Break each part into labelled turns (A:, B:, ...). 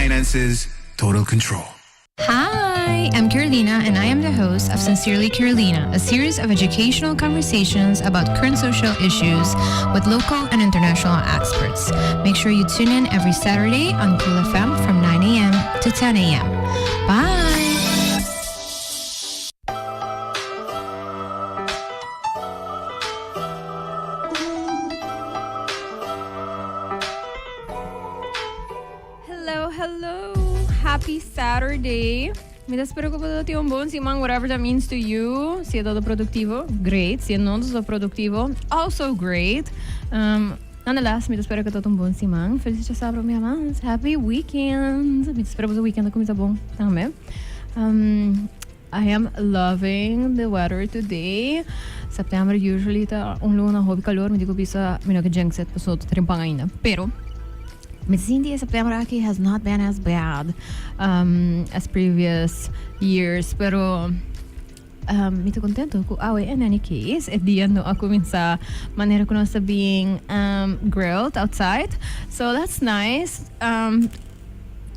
A: finances, total control.
B: Hi, I'm Carolina, and I am the host of Sincerely Carolina, a series of educational conversations about current social issues with local and international experts. Make sure you tune in every Saturday on Cool FM from 9 a.m. to 10 a.m. Bye!
C: Hello, hello. Happy Saturday. Mi ta spera ku bo tin un bon siman, whatever that means to you. Si e todo produktivo, great. Si e no todo produktivo, also great. Um, nonetheless, mi ta spera ku todo un bon siman. Feliz djasabra mi amas. Happy weekend. Mi ta spera boso weekend a kuminsá bon tambe. Um, I am loving the weather today. September usually ta un luna hopi calor. Mi dico bisa mi no ke jinx it paso ta trempan ainda. Pero mi ta sinti e september aki has not been as bad um, as previous years. Pero um, mi ta contento cu awe in any case e dia no a cuminsa manera cu nos ta being um, grilled outside. So that's nice. Um,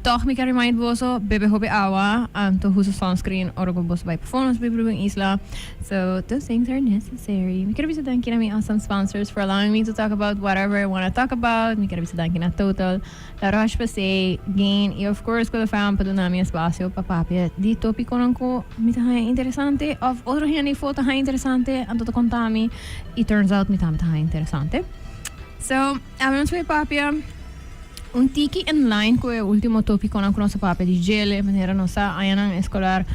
C: Tòg mi ke remind boso, bebe hopi awa, anto husa sunscreen ora ku boso bai pafó nos bai prueba un isla. So those things are necessary. Mi ker bisa danki na mi awesome sponsors for allowing me to talk about whatever I wanna talk about. Mi ker bisa danki na Total, La Roche-Posay, Gain y of course Cool FM pa duna mi espacio pa papia di topiconan ku mi ta haña interesante of otro hende afó ta haña interesante anto ta konta mi y turns out mi tambe ta haña interesante. So, awe nos bai papia. Un tiki in line ku e ultimo topikonan ku nos a papia di djele, manera nos sa añanan eskolar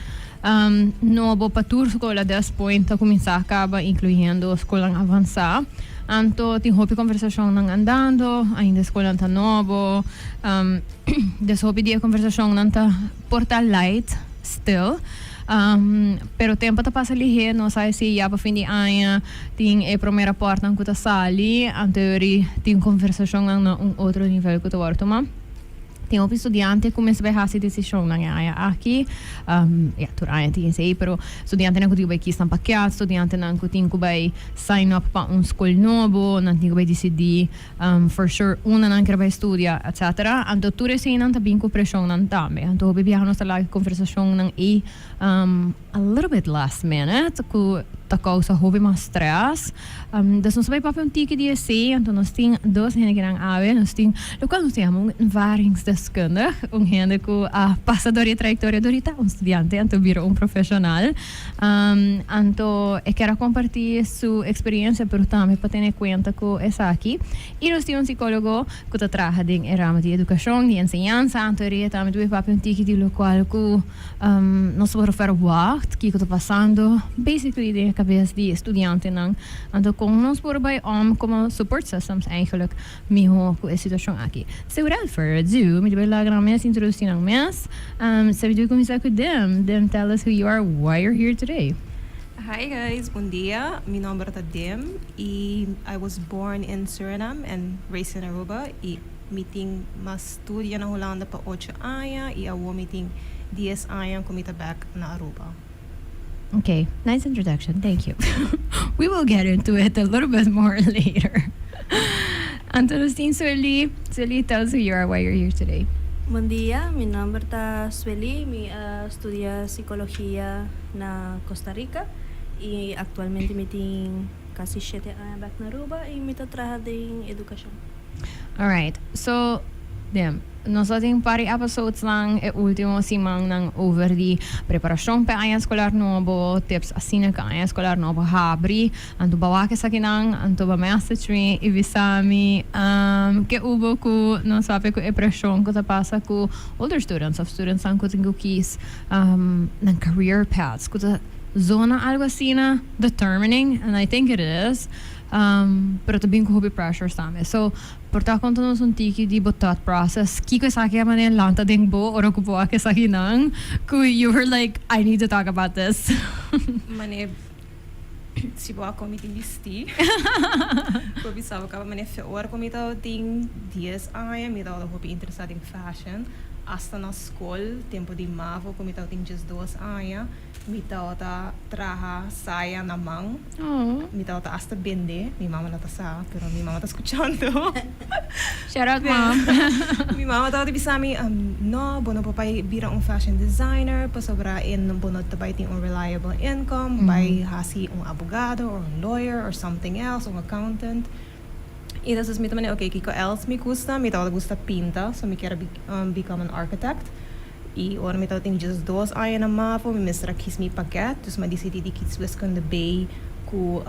C: nobo pa tur skol a des point ta kuminsá kaba, inkluyendo skolnan avansá. Anto tin hopi kombersashonnan andando, ainda skolnan ta nobo, des hopi di e kombersashonnan ta por ta light still. Pero tempo ta pasa lihé, nos sa si ya pa fin di aña tin e promé raportnan ku ta sali, anto yori tin konversashonnan na un otro nivel ku ta wòrdu tumá. Tin hopi studiante ku mester bai hasi desishonnan e aña aki, ya tur aña tin esei, pero studiantenan ku tin ku bai kis nan pakèt, studiantenan ku tin ku bai sign up pa un skol nobo, nan tin ku bai disidí For sure unda nan kier bai studia etcetera. Anto tur eseinan ta bin ku preshonnan tambe. Anto hopi biaha nos ta laga e konversashonnan ei a little bit last minute ku ta kousa hopi mas stress. Dus nos ta bai papia un tiki di esei. Anto nos tin dos hende kinan awe. Nos tin lokual nos ta yama un ervaringsdeskundig, un hende ku a pasa dor di e trayektoria dor di ta un studiante anto bira un profeshonal. Anto e kier a comparti su experiencia pero tambe pa tene cuenta cu esaki. Y nos tin un psicologo cu ta traha den e ramo di educacion, di enseñansa, anto e ria tambe ta bay papia un tiki di locual cu nos ta por verwacht, kico ta pasando basically den e cabes di e studiantenan. Anto con nos por bay om como support systems eigenlijk Miho ku e situashon aki. So without further ado, mi ta bai laga nan mes introdusi nan mes. So mi ta bai kuminsá ku Dim. Dim, tell us who you are, why you're here today.
D: Hi guys, bon dia. Mi nomber ta Dim y I was born in Suriname and raised in Aruba y mi tin mas studia na Hulanda pa ocho aña y awor mi tin dies aña cu mi ta back na Aruba.
C: Okay, nice introduction, thank you. We will get into it a little bit more later. Anto nos tin Sueli. Sueli, tell us who you are, why you're here today.
E: Bon dia, mi nomber ta Sueli, mi a studia psicologia na Costa Rica y actualmente mi tin casi shete aña bek na Aruba y mi ta traha den educacion.
C: Alright, so dem, nos a tin par di episodes nan e ultimo simannan over di preparacion p'e aña escolar nobo, tips asina cu aña escolar nobo habri, anto bo a wak esakinan, anto bo a message mi y bisa mi ke hubo cu nos papia cu e presion cu ta pasa cu older students of studentsnan cu tin cu kies nan career paths cu ta zona algo asina determining and I think it is. Pero ta bin ku hopi pressures tambe. So, por ta konta nos un tiki di bo thought process. Kiko esaki a manera lanta den bo ora ku bo a esakinan ku you were like, I need to talk about this?
D: Manera Si bo a con mi tin bisti. Por bisa bo caba manera fe ora cu mi tabatin 10 aña, mi tabata hopi interesa den fashion. Hasta na school, tempo di mavo cu mi tabatin 12 aña, mi tabata traha saya na man. Mi tabata hasta bende. Mi mama no ta sa, pero mi mama ta scuchando.
C: Shout out, Mom.
D: Mi mama tabata bisa mi, "No, bo no por bira un fashion designer, pasobra bo no ta bay tin un reliable income, bay hasi un abogado or un lawyer or something else, un accountant." Y dus mi tambe, "Okay, kico else mi gusta?" Mi tabata gusta pinta, so mi kier become an architect. Y ora mi tabatin 12 aña na mavo, mi mester a kies mi pakket, dus mi a dicidi di kies wiskunde B cu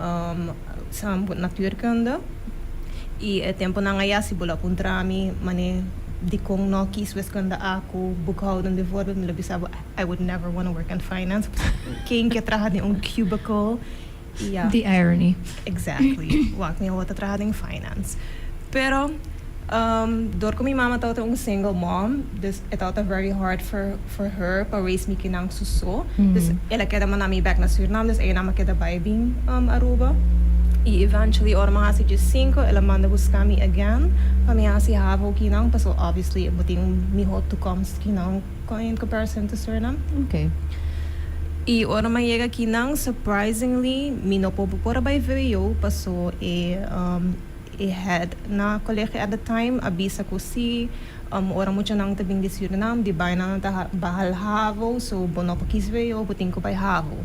D: natuurkunde. Y e tempo nan aya si bo lo a puntra mi, mane di con no kies wiskunde A cu boekhouden bijvoorbeeld, mi lo bisa bo, I would never want to work in finance. Ken kier traha den un cubicle? Yeah.
B: The irony.
D: Exactly. Wak mi awor ta traha den finance. Pero door cu mi mama tabata un single mom, dus e tabata very hard for her pa raise mi kinan su so. Dus el a keda manda mi back na Suriname, dus ey mi a keda bay bin Aruba. Y eventually ora mi a hasi 15, el a manda busca mi again pa mi hasi havo kinan, paso obviously bo tin un miho toekomst kinan in comparison to Suriname. Y ora mi a yega akinan, surprisingly, mi no por por bay VWO, paso e head na colegio at the time a bisa cu si ora muchanan ta bin di Suriname, di bay nan ta behaal havo, so bo no por kies VWO, bo tin cu bay havo.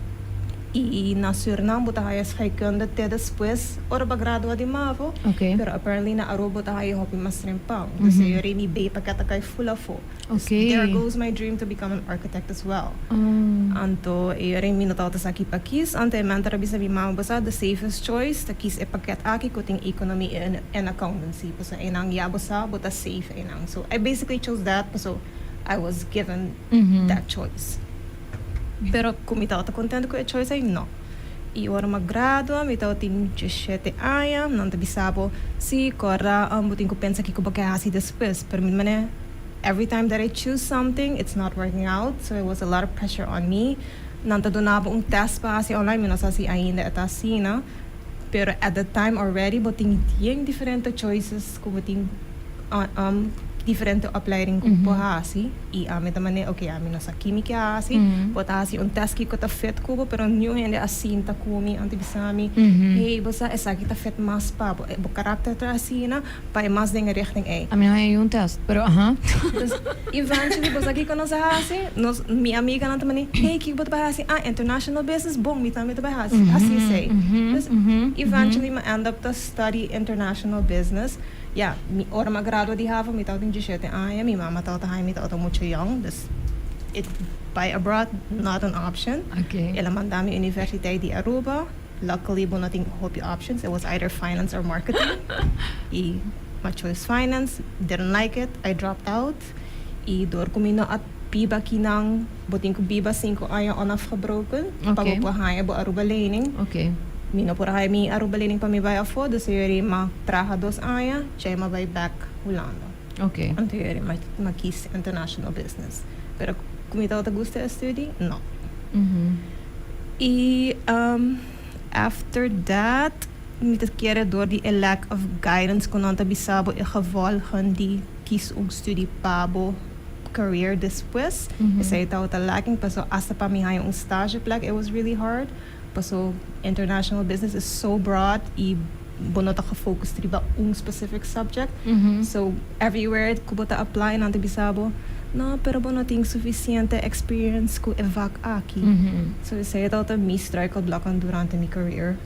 D: Y na Suriname bo ta haya scheikunde te despues ora bo gradua di mavo. Pero apparently na Aruba bo ta haya hopi mas trempan. Dus mm mi B pakket a cay full afo. There goes my dream to become an architect as well. Anto, e mi no tabata sa ki pa kies, anto e mentor a bisa mi mama, "Basa, the safest choice ta kies e pakket aki cu tin economy and accountancy. Paso einan ya bo sa, bo ta safe einan." So I basically chose that, paso I was given that choice. Pero cu mi tabata contento cu e choice ey? No. Y ora mi a gradua, mi tabatin 17 aña, nan ta bisa bo, si, corda, bo tin cu pensa kico bo kier hasi despues. Pero mi mane, every time that I choose something, it's not working out. So it was a lot of pressure on me. Nan ta duna bo un test pa hasi online, mi no sa si ainda e ta asina. Pero at the time already, bo tin bien diferente choices, cu bo tin diferente opleiding cu bo hasi. Y ami ta mane, "Okay, ami no sa kico mi kier hasi." Bo ta hasi un test cu ta fit cu bo, pero ningun hende a sinta cu mi, anto bisa mi, "Hey, bo sa esaki ta fit mas pa bo, bo karakter ta asina, pa e mas den richting ey."
B: Ami no hay un test, pero aha.
D: Dus eventually, bo sa kico nos a hasi, nos, mi amiga nan ta mane, "Hey, kico bo ta bay hasi?" "Ah, international business, bon, mi tambe ta bay hasi, hasi esey." Dus eventually, mi end up to study international business. Ja, mi ora mi a gradua di havo, mi tabatin 17 aña, mi mama tabata hay mi tabata mucho young, dus it bay abroad, not an option. El a manda mi Universiteit di Aruba. Luckily, bo no tin hopi options. It was either finance or marketing. Y mi chose finance, didn't like it, I dropped out. Y door cu mi no a biba kinan, bo tin cu biba 5 aña onafgebroken, pa bo por haya bo Aruba lening. Mi no por haya mi Aruba lening pa mi bay afo, dus mi a traha 2 aña, djey mi a bay back Hulanda. Anto mi a kies international business. Pero cu mi tabata gusta e studie? No. Y after that, mi ta kere door di e lack of guidance cu nan ta bisa bo e gevolgen di kies un studie pa bo career despues. Esey tabata lacking, paso hasta pa mi haya un stage plek, it was really hard. Paso international business is so broad y bo no ta gefocust riba un specific subject. So everywhere cu bo ta apply, nan ta bisa bo, "No, pero bo no tin suficiente experience cu e vak aki." So esey tabata mi struikelblokken durante mi career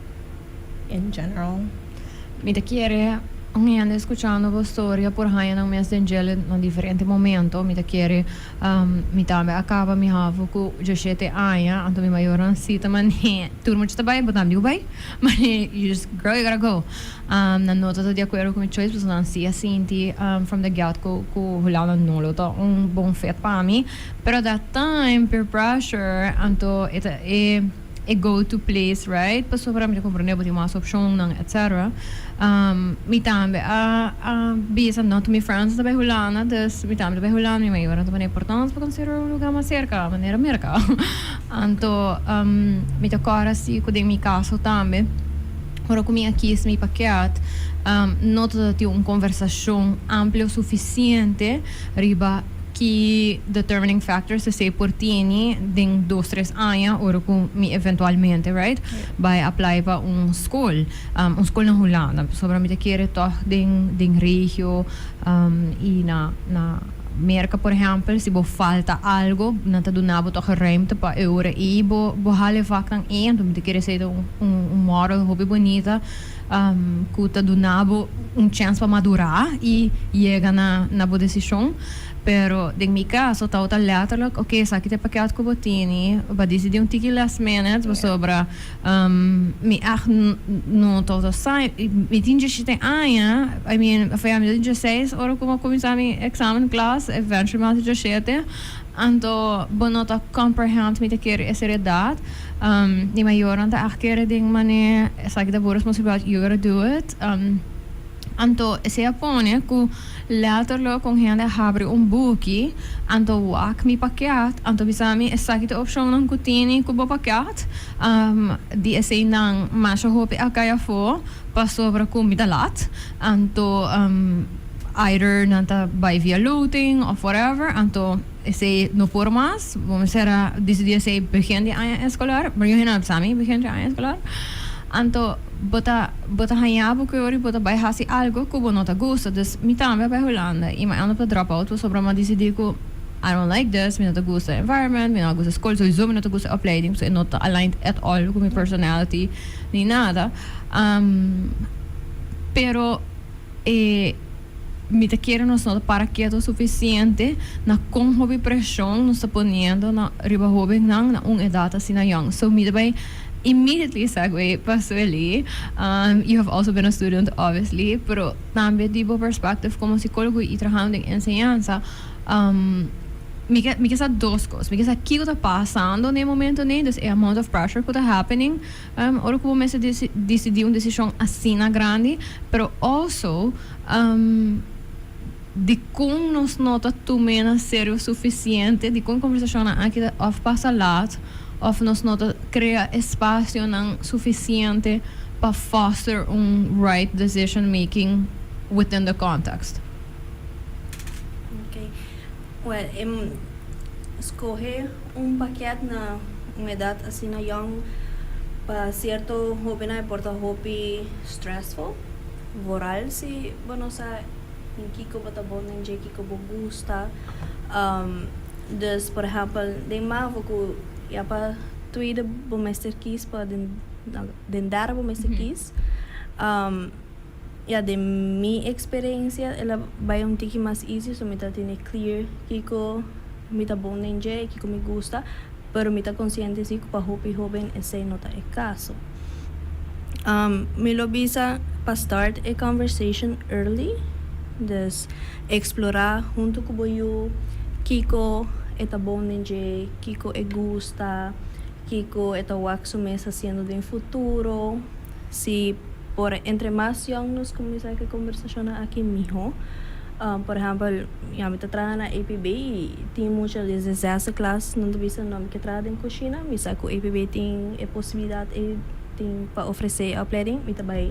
D: in general.
B: Mi ta kere un hende scuchando bo storia por haya nan mes den dje na diferente momento. Mi ta kere mi tambe a caba mi havo cu 17 aña, anto mi mayornan si ta mane, "Tur mucha ta bay, bo tambe bay." Mane, "You just, girl, you gotta go." Nan no ta di acuerdo cu mi choice, pasobra nan si a sinti from the get go cu Hulanda no lo ta un bon fit pa mi. Pero that time, peer pressure, anto e.
C: e go to place, right? Pasobra mi ta comprende bo tin mas opcionnan, etc. Mi tambe a a bisa no tur mi friends ta bay Hulanda, dus mi tambe ta bay Hulanda, mi mayornan ta pone importancia pa considera un lugar mas cerca, manera Merca. Anto mi ta corda si cu den mi caso tambe, ora cu mi a kies mi pakket, no ta tin un conversacion amplio suficiente riba ki determining factors esey por tini den dos tres aña ora cu mi eventualmente, right, bay apply pa un school, un school na Hulanda, pasobra mi ta kere toch den den regio y na na Merca por ehempel si bo falta algo nan ta duna bo toch e ruimte pa e ora ey bo bo hala e vaknan ey, anto mi ta kere esey ta un un model hopi bunita cu ta duna bo un chance pa madura y yega na na bo decision. Pero den mi caso tabata letterlijk, ok, esaki ta e pakket cu bo tini, bo a dicidi un tiki last minute pasobra mi echt no tabata sa, mi tin diesshete aña, I mean, of ya mi tin diesseis ora cu mi a cuminsa mi examen klas, eventually mi a haci diesshete, anto bo no ta comprehend mi ta kere e seriedad, mi mayornan ta echt kere den mane esaki ta bo responsabilidad, you gotta do it. Anto esei a pone ku letterlijk un hende a habri un buki, anto wak mi pakèt, anto bisa mi esaki ta e opshonnan ku tini ku bo pakèt. Di eseinan masha hopi a kai afó pasobra ku mi ta lat. Anto either nan ta bai via loting òf whatever, anto esei no por mas. Bo mester a disidí esei begin di aña eskolar, pero yu hende a bisa mi begin di aña eskolar. Anto bo ta bo ta haña bo ku e ora bo ta bai hasi algo ku bo no ta gusta. Dus mi tambe a bai Hulanda i mi anda pa drop out pasobra mi a disidí ku I don't like this, mi no ta gusta e environment, mi no a gusta e skol, souiso mi no ta gusta e opleiding pasobra e no ta aligned at all ku mi personality ni nada. Pero e mi ta kere nos no ta para keto sufisiente na kon hopi preshon nos ta poniendo na riba hobennan na un edat asina yong. So mi ta bai immediately segue pa Suely. You have also been a student obviously, pero tambe di bo perspective como psicologo y trahando den enseñansa, mi ke mi ke sa dos cos. Mi ke sa kico ta pasando na e momento nei, dus e amount of pressure cu ta happening ora cu bo mester dicidi un decision asina grandi, pero also dicon nos no ta tum'e na serio suficiente, dicon conversacionnan aki ta of pasa laat of nos no ta crea espacionan suficiente pa foster un right decision making within the context.
E: Ok, well e scoge un paket na un edad asina young pa cierto hobennan e por ta hopi stressful, vooral si bo no sa den kiko bo ta bon den dje, kiko bo gusta. Dus por ehèmpel den mavo ku ya pa tweede bo mester kies pa den den derde bo mester kies. Ya den mi eksperensia el a bai un tiki mas easy so mi ta tene clear kiko mi ta bon den dje i kiko mi gusta pero mi ta konsiente si ku pa hopi hoben esei no ta e kaso. Mi lo bisa pa start e conversation early, dus explora hunto cu bo yu kico e ta bon den dje, kico e gusta, kico e ta wak su mes haciendo den futuro. Si por entre mas yong nos cuminsa cu e conversacionnan aki miho. Por ehempel, ya mi ta traha na APB y tin mucha desde zesde klas nan ta bisa no mi ke traha den cushina, mi sa cu APB tin e posibilidad ey tin pa ofrece e opleiding, mi ta bay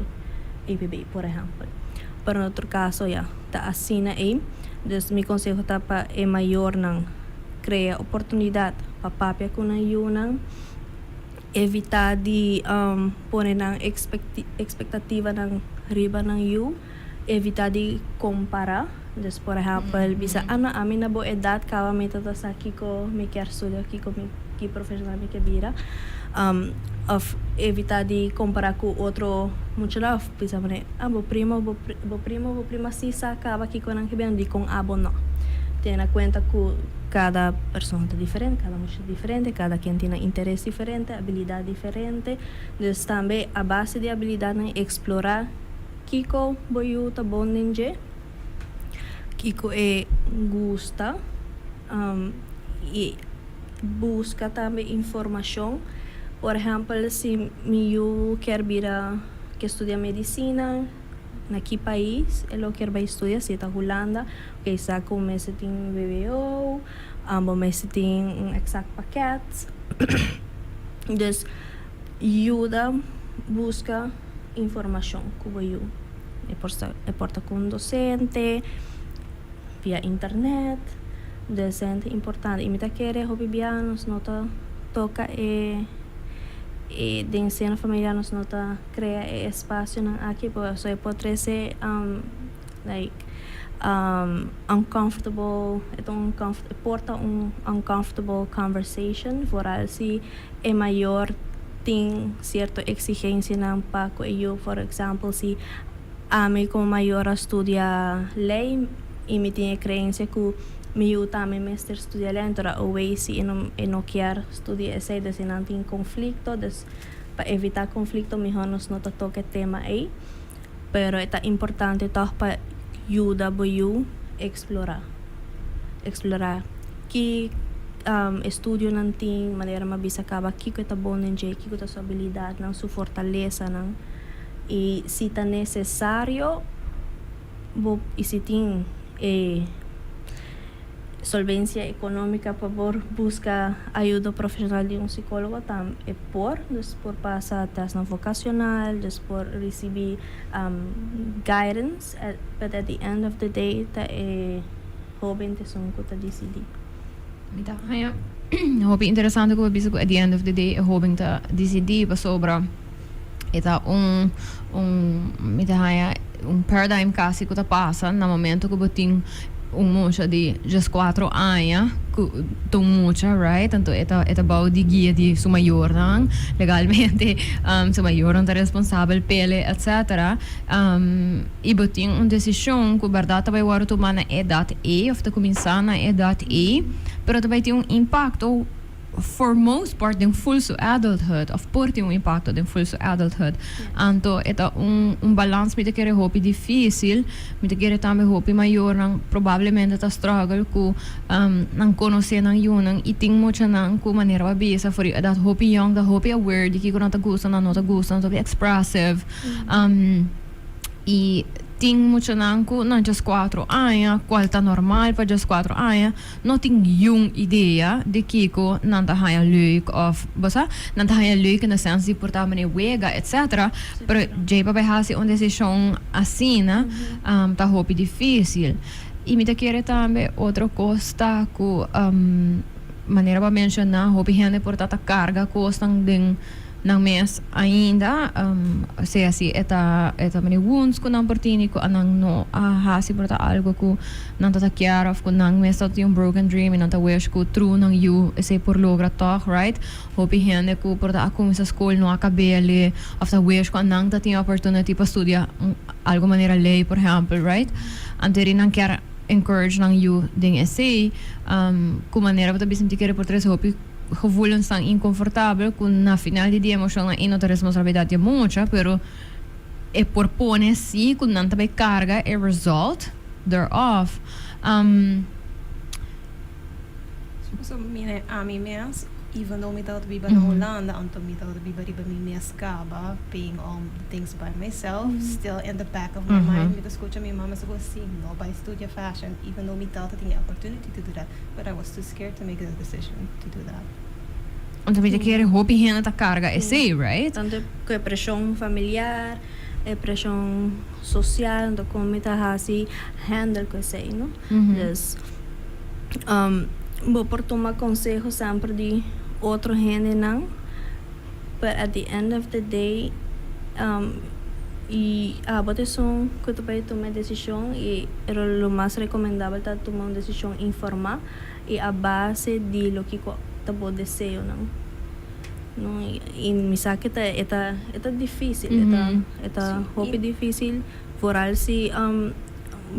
E: APB por ehempel. Pero na otro caso ya ta asina ey, dus mi conseho ta pa e mayornan crea oportunidad pa papia cu nan yunan, evita di pone nan expectativanan riba nan yu. Evita di compara. Dus por ehempel bisa ah no ami na bo edad caba mi ta ta sa kico mi kier studia of kico mi ki profesional mi kier bira. Of evita di compara cu otro muchanan of bisa manera ah bo primo bo primo bo prima si sa caba kico nan ke bira dicon abo no. Tene na cuenta cu cada persona ta diferente, cada mucha ta diferente, cada ken tin nan interes diferente, abilidad diferente. Dus tambe a base di abilidadnan explora. Kiko bo yu ta bon den dje? Kiko e gusta? I buska tambe informashon. Por ehempel, si mi yiu kier bira kier studia medicina, na ki pais e lo kier bay studia, si ta Hulanda, ok, sa cu mester tin VWO, bo mester tin un exact pakket. Dus yuda busca informacion cu bo yiu. E por sa e por ta cu un docente, via internet, dus ta importante. Y mi ta kere hopi bia nos no ta toca e den seno familiar, nos no ta crea e espacionan aki, pasobra e por trece like uncomfortable, e ta un e por ta un uncomfortable conversation, vooral si e mayor tin cierto exigencianan pa cu e yiu. For example, si ami como mayor a studia ley y mi tin e creencia cu mi yiu tambe mester studia ley, anto awor si e no kier studia esey, dus nan tin conflicto. Dus pa evita conflicto, mihor nos no ta toca e tema ey, pero ta importante toch pa yuda bo yiu explora ki estudio nan tin, manera m'a bisa caba, kico ta bon den dje, kico ta su habilidad nan, su fortaleza nan, y si ta necesario bo y si tin solvencia economica pa por busca ayuda profesional di un psicologo, tambe e por, dus por pasa test nan vocacional, dus por ricibi guidance, but at the end of the day ta e hoben ta esun cu ta dicidi.
B: Mi ta haya hopi interesante cu bisa cu at the end of the day e hoben ta dicidi, pasobra e ta un, mi ta haya, un paradigm casi cu ta pasa na momento cu bo tin un mucha di just 4 aña, cu ta un mucha, right? Anto e ta bou di guia di su mayornan legalmente, su mayornan ta responsabel p'e, etc. Y bo tin un decision cu berdad ta bay wordo tuma na edad ey of ta cuminsa na edad ey, pero ta bay tin un impacto for most part den full su adulthood of por tin un impacto den full su adulthood. Anto e ta un balance, mi ta kere, hopi dificil. Mi ta kere tambe hopi mayornan probablemente ta struggle cu nan conoce nan yiunan, y tin muchanan cu, manera b'a bisa, for edad hopi young ta hopi aware di kico nan ta gusta, nan no ta gusta, nan ta hopi expressive. Y tin muchanan cu nan just 4 aña, cual ta normal pa just 4 aña, no tin ningun idea di kico nan ta haya leuk of basa nan ta haya leuk in the sense di por ta manera wega, etc. Pero djey pa bay haci un decision asina ta hopi dificil. Y mi ta kere tambe otro cos ta cu manera b'a menciona, hopi hende por ta carga cosnan den nan mes ainda, sea si e ta manera wounds cu nan por tini cu nan no a hasi por ta algo cu nan ta kier of cu nan mes ta tin un broken dream y nan ta wish cu through nan yiu esey por logra toch, right? Hopi hende cu por ta a cuminsa school, no a cab'e, of ta wish cu nan ta tin opportunity pa studia algo manera ley, por ehempel, right? Anto nan kier encourage nan yiu den esey, cu manera bo ta bisa, mi ta kere por trece hopi gevoelens tan incomfortabel cu na final di dia emocionnan y no ta responsabilidad di mucha, pero e por pone si cu nan ta bay carga e result thereof.
D: So, mira, ami mes, even though mi tabata biba na Hulanda, anto mi tabata biba riba mi mes caba, paying all the things by myself, still in the back of my mind, mi ta scucha mi mama so si, "No bay studia fashion," even though mi tabata tin the opportunity to do that, but I was too scared to make the decision to do that.
B: Anto mi ta kere hopi hende ta carga esey, right?
E: Tanto cu presion familiar, e presion social, anto con mi ta hasi handle cu esey, no? Dus, bo por tuma conseho semper di otro hendenan, but at the end of the day, y abo ta esun cu ta bay tuma decision, y pero lo mas recomendabel ta tuma un decision informa y a base di loke ta bo deseonan. No, y mi sa cu e ta dificil, e ta hopi dificil, vooral si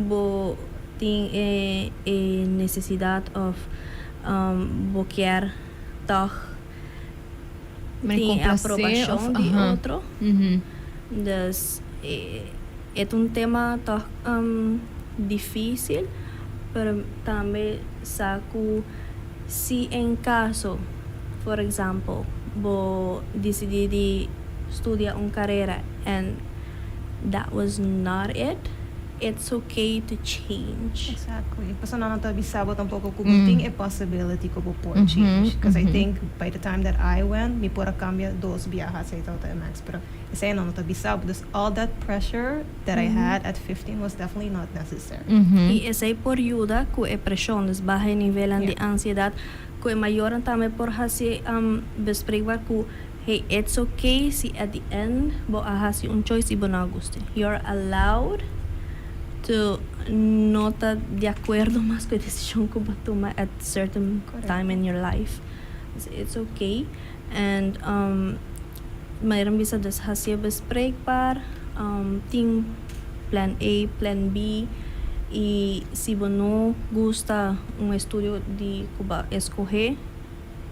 E: bo tin e necesidad of bo kier toch
B: Maar
E: tin
B: complacer
E: aprobacion
B: of
E: di otro. Dus e ta un tema toch dificil, pero tambe sa cu si en caso, for example, Bo decidi di studia un carera and that was not it, it's okay to change.
D: Exactly. Paso nan no ta bisa bo tampoco cu tin a possibility cu bo por change. Because I think by the time that I went, mi por a cambia dos biaha, esey ta max. Pero esey nan no ta bisa bo. Dus all that pressure that I had at 15 was definitely not necessary.
E: Y esey por yuda cu e presion, dus baha e nivel di ansiedad, cu e mayor tambe por haci bespreekbaar cu, hey, it's okay si at the end bo a haci un choice y bo no gusta. You're allowed to no ta di acuerdo mas cu e decision cu bo a tuma at certain
D: Correct.
E: Time in your life. It's okay. And manera bisa, dus haci bespreekbaar, tin plan A, plan B, y si bo no gusta un estudio di cu bo a escoge,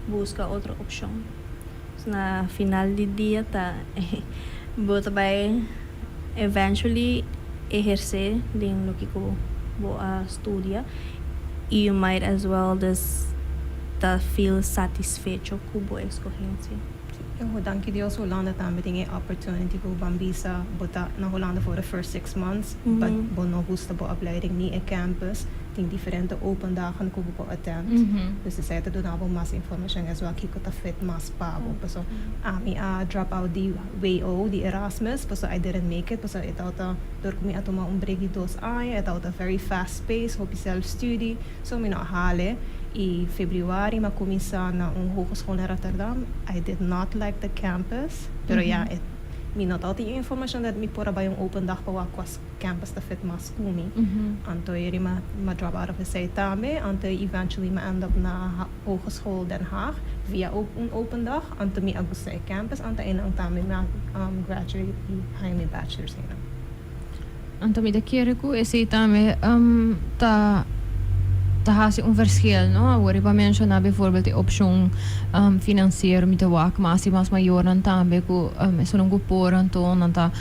E: busca otro opcion. So, na final di dia ta bo ta bay eventually eherce den loke cu bo a studia y you might as well dus ta feel satisfecho cu bo escogencia.
D: Eu danki Dios, Hulanda tambe tin e opportunity cu ban bisa bo ta na Hulanda for the first 6 months, but bo no gusta bo opleiding ni e campus, tin diferente open dagen cu bo attend. Dus esey ta duna bo mas informacion as well kico ta fit mas pa bo. Paso ami a drop out di WO, di Erasmus, paso I didn't make it, paso e tabata door cu mi a tuma un break di 2 aña, e tabata very fast pace, hopi self study, so mi no a hale. Y februari m'a cuminsa na un hogeschool in Rotterdam. I did not like the campus, pero ja, mi no tabatin informacion dat mi por a bay un open dag pa wak campus ta fit mas cu mi. Anto ey m'a drop out of esey tambe, anto eventually m'a end up na Hogeschool Den Haag via ook un open dag. Anto mi a gusta e campus, anto ey tambe m'a graduate y haña mi bachelor's ey.
C: Anto mi ta kere cu esey tambe ta haci un verschil, no? Awor pa menciona bijvoorbeeld e opcion financiero, mi ta wak mas y mas mayornan tambe cu esunnan cu por, anto nan ta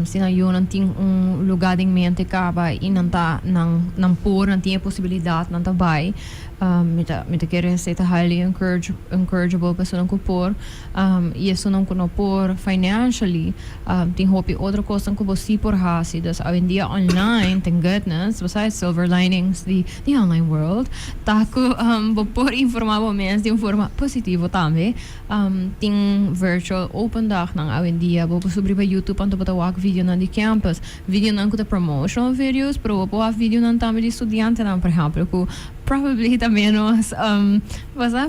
C: si nan yiunan tin un lugar den mente caba y nan ta nan por, nan tin e posibilidad, nan ta bay. Mi ta kere esey ta highly encourageable pa esunnan cu por y esunnan cu no por financially, tin hopi otro cos cu bo por haci. Dus awendia online, thank goodness, besides silver linings di the online world, ta cu bo por informa bo mes di un forma positivo tambe. Tin virtual open dag nan awendia, bo por subi pa YouTube anto bo ta wak video nan di campus, video nan cu ta promotional videos, pero bo por wak video nan tambe di studiantenan, por ehempel, cu probably ta menos basta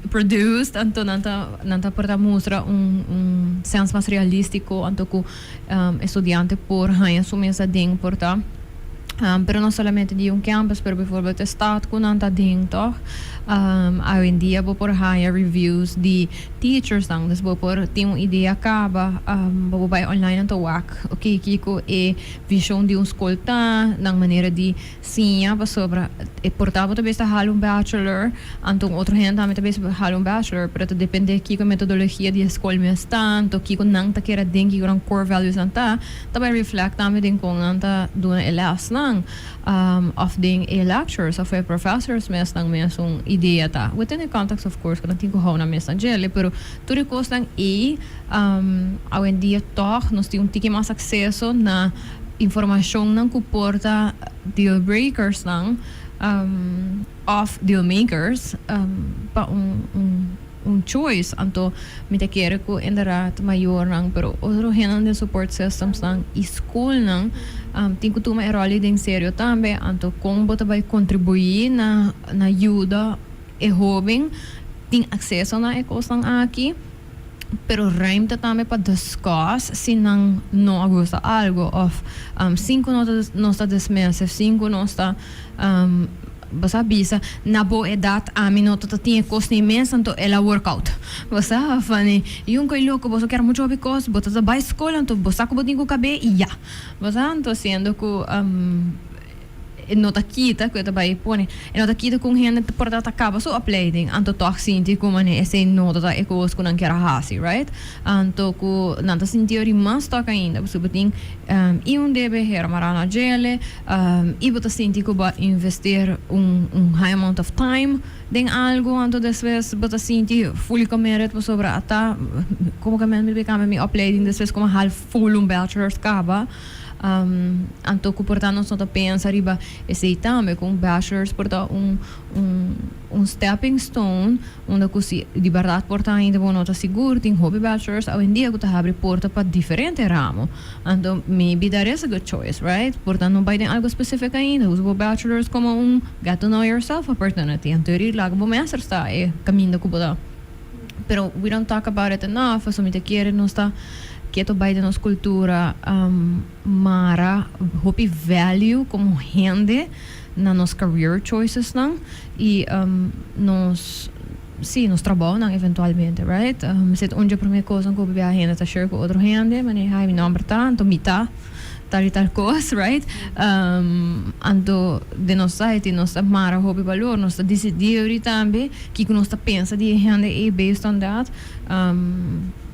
C: produced, anto nan ta por ta mustra un sense mas realistico, anto cu estudiante por haña su mes aden por ta. Pero no solamente di un campus, pero bijvoorbeeld de stad cu nan ta den, toch? Awendia bo por haya reviews di teachers dan, dus bo por tin un idea caba, bo por bay online anto wak, ok, kico e vision di un school ta, nan manera di siña, pasobra e por ta bo ta bes ta hala un bachelor, anto un otro hende tambe ta bes hala un bachelor, pero ta depende kico metodologia di e school mes ta, anto kico nan ta kere den, kico nan core values nan ta, ta bay reflect tambe den con nan ta duna e les nan, of den e lectures, of e professors mes nan mes un idea ta. Within the context, of course, cu nan tin cu hou nan mes nan djele, pero tur e cos nan e, awendia toch nos tin un tiki mas acceso na informacion nan cu por ta deal breakers nan, of deal makers, pa un choice. Anto mi ta kere cu inderdaad mayornan, pero otro hende den support systems nan y school nan tin cu tuma e rol den serio tambe, anto con bo ta bay contribui na yuda e hoben tin acceso na e cosnan aki, pero ruimte tambe pa discuss si nan no gusta algo of sin cu no ta dismissive, sin cu no ta bo sa bisa na bo edad ami no ta tin cos ni mes, anto el a workout. Bo sa funny yung koy loco, bo kier mucho because bo ta bay school, anto bo sa cu bo tin cu cabe y ya. Bo sa, anto siendo cu No ta kita ku e ta bai pone. E no ta kita ku un hende por ta ta kaba su opleiding anto tòg sinti ku manera esei no ta ta e kos ku nan kier a hasi, right? Anto ku nan ta sinti ori mas tòg ainda pasobra bo tin i un debe hera mará na djele i bo ta sinti ku bo a investeer un high amount of time den algu anto despues bo ta sinti fully committed pasobra ata komo ke men mi bai kambia mi opleiding despues ku mi a hal full un bachelors kaba. Anto ku por ta nos no ta pensa riba esei tambe, ku un bachelors por ta un un un stepping stone unda ku si di bèrdat por ta ainda bo no ta sigur, tin hopi bachelors awendia ku ta habri porta pa diferente ramo. Anto maybe that is a good choice, right? Por ta no bai den algu specific ainda, usa bo bachelors komo un get to know yourself opportunity. Anto eri laga bo mester sta e kaminda ku bo ta. Pero we don't talk about it enough, pasobra mi ta kere nos ta keto bai den nos cultura mara hopi value como hende na nos career choices nan y nos si nos trabounan eventualmente, right? Esei ta un dje prome cosnan cu hopi biaha hende ta share cu otro hende, manera hay mi nomber ta, anto mi ta tal y tal cos, right? Anto den nos society nos ta mara hopi balor, nos ta dicidi ori tambe Kiko nos ta pensa di e hende ei based on that?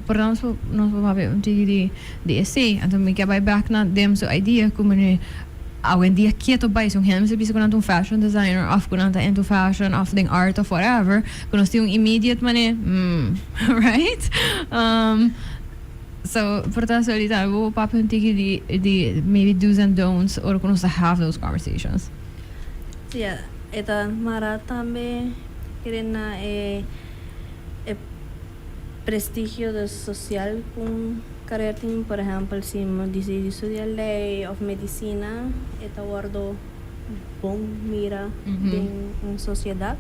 C: Por nos por nos por papia un tiki di di esei. Anto mi ke bai back na dem su idea ku mane awendia keto bai si un hende mester bisa ku nan ta un fashion designer of ku nan ta into fashion of den art of whatever ku nos tin un immediate mane mm right? So por ta ahorita bo por papia un tiki di di maybe do's and don'ts ora ku nos ta have those conversations.
E: Ya, e ta mara tambe kere na e e prestigio de social ku un carera tin. Por ehempel, si mi disidi studia ley of medicina, e ta wordo bon mira den un sociedad.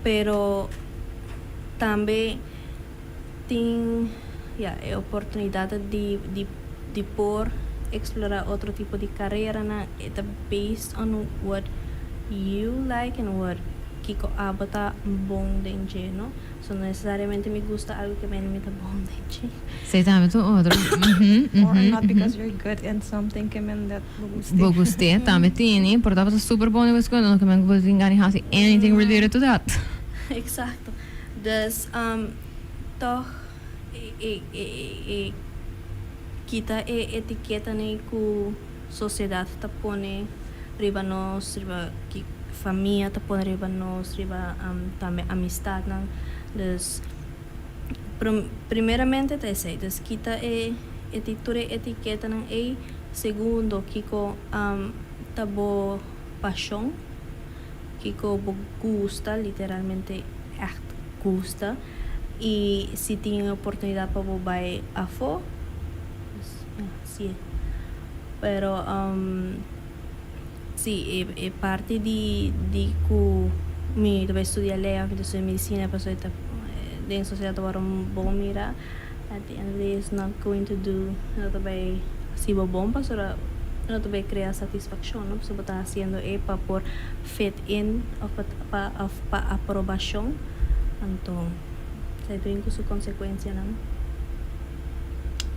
E: Pero tambe tin ya e oportunidad di di di por explora otro tipo di careranan e ta based on what you like and what kiko abo ta bon den dje no so no necesariamente mi gusta algo ke mende mi ta bon den dje.
C: Esei tambe ta un otro.
D: Or not because you're good in something ke men dat bo gust'é.
C: Bo gust'é tambe tini por tabata super bon den bo escuela no ke men ku bo tin gana di hasi anything related to that.
E: Exacto. Dus tòg e kita e etiketanan ku sosiedat ta pone riba nos, riba ki famia ta pone riba nos, riba tambe amistatnan. Dus primeramente ta esei, dus kita e tur e etiketanan ei. Segundo, kiko ta bo pashon? Kiko bo gusta, literalmente ègt gusta, i si tin e oportunidat pa bo bai afó, pues ya, hasié. Pero si e parti di di ku mi ta bai studia ley òf mi ta studia medisina pasobra e ta den sosiedat ta wòrdu bon mira, at the end of the day it's not going to do, no ta bai hasi bo bon pasobra no ta bai krea satisfakshon, no, pasobra bo ta hasiendo e pa por fit in of pa pa of pa aprobashon, anto esei ta bin ku su konsekuensianan.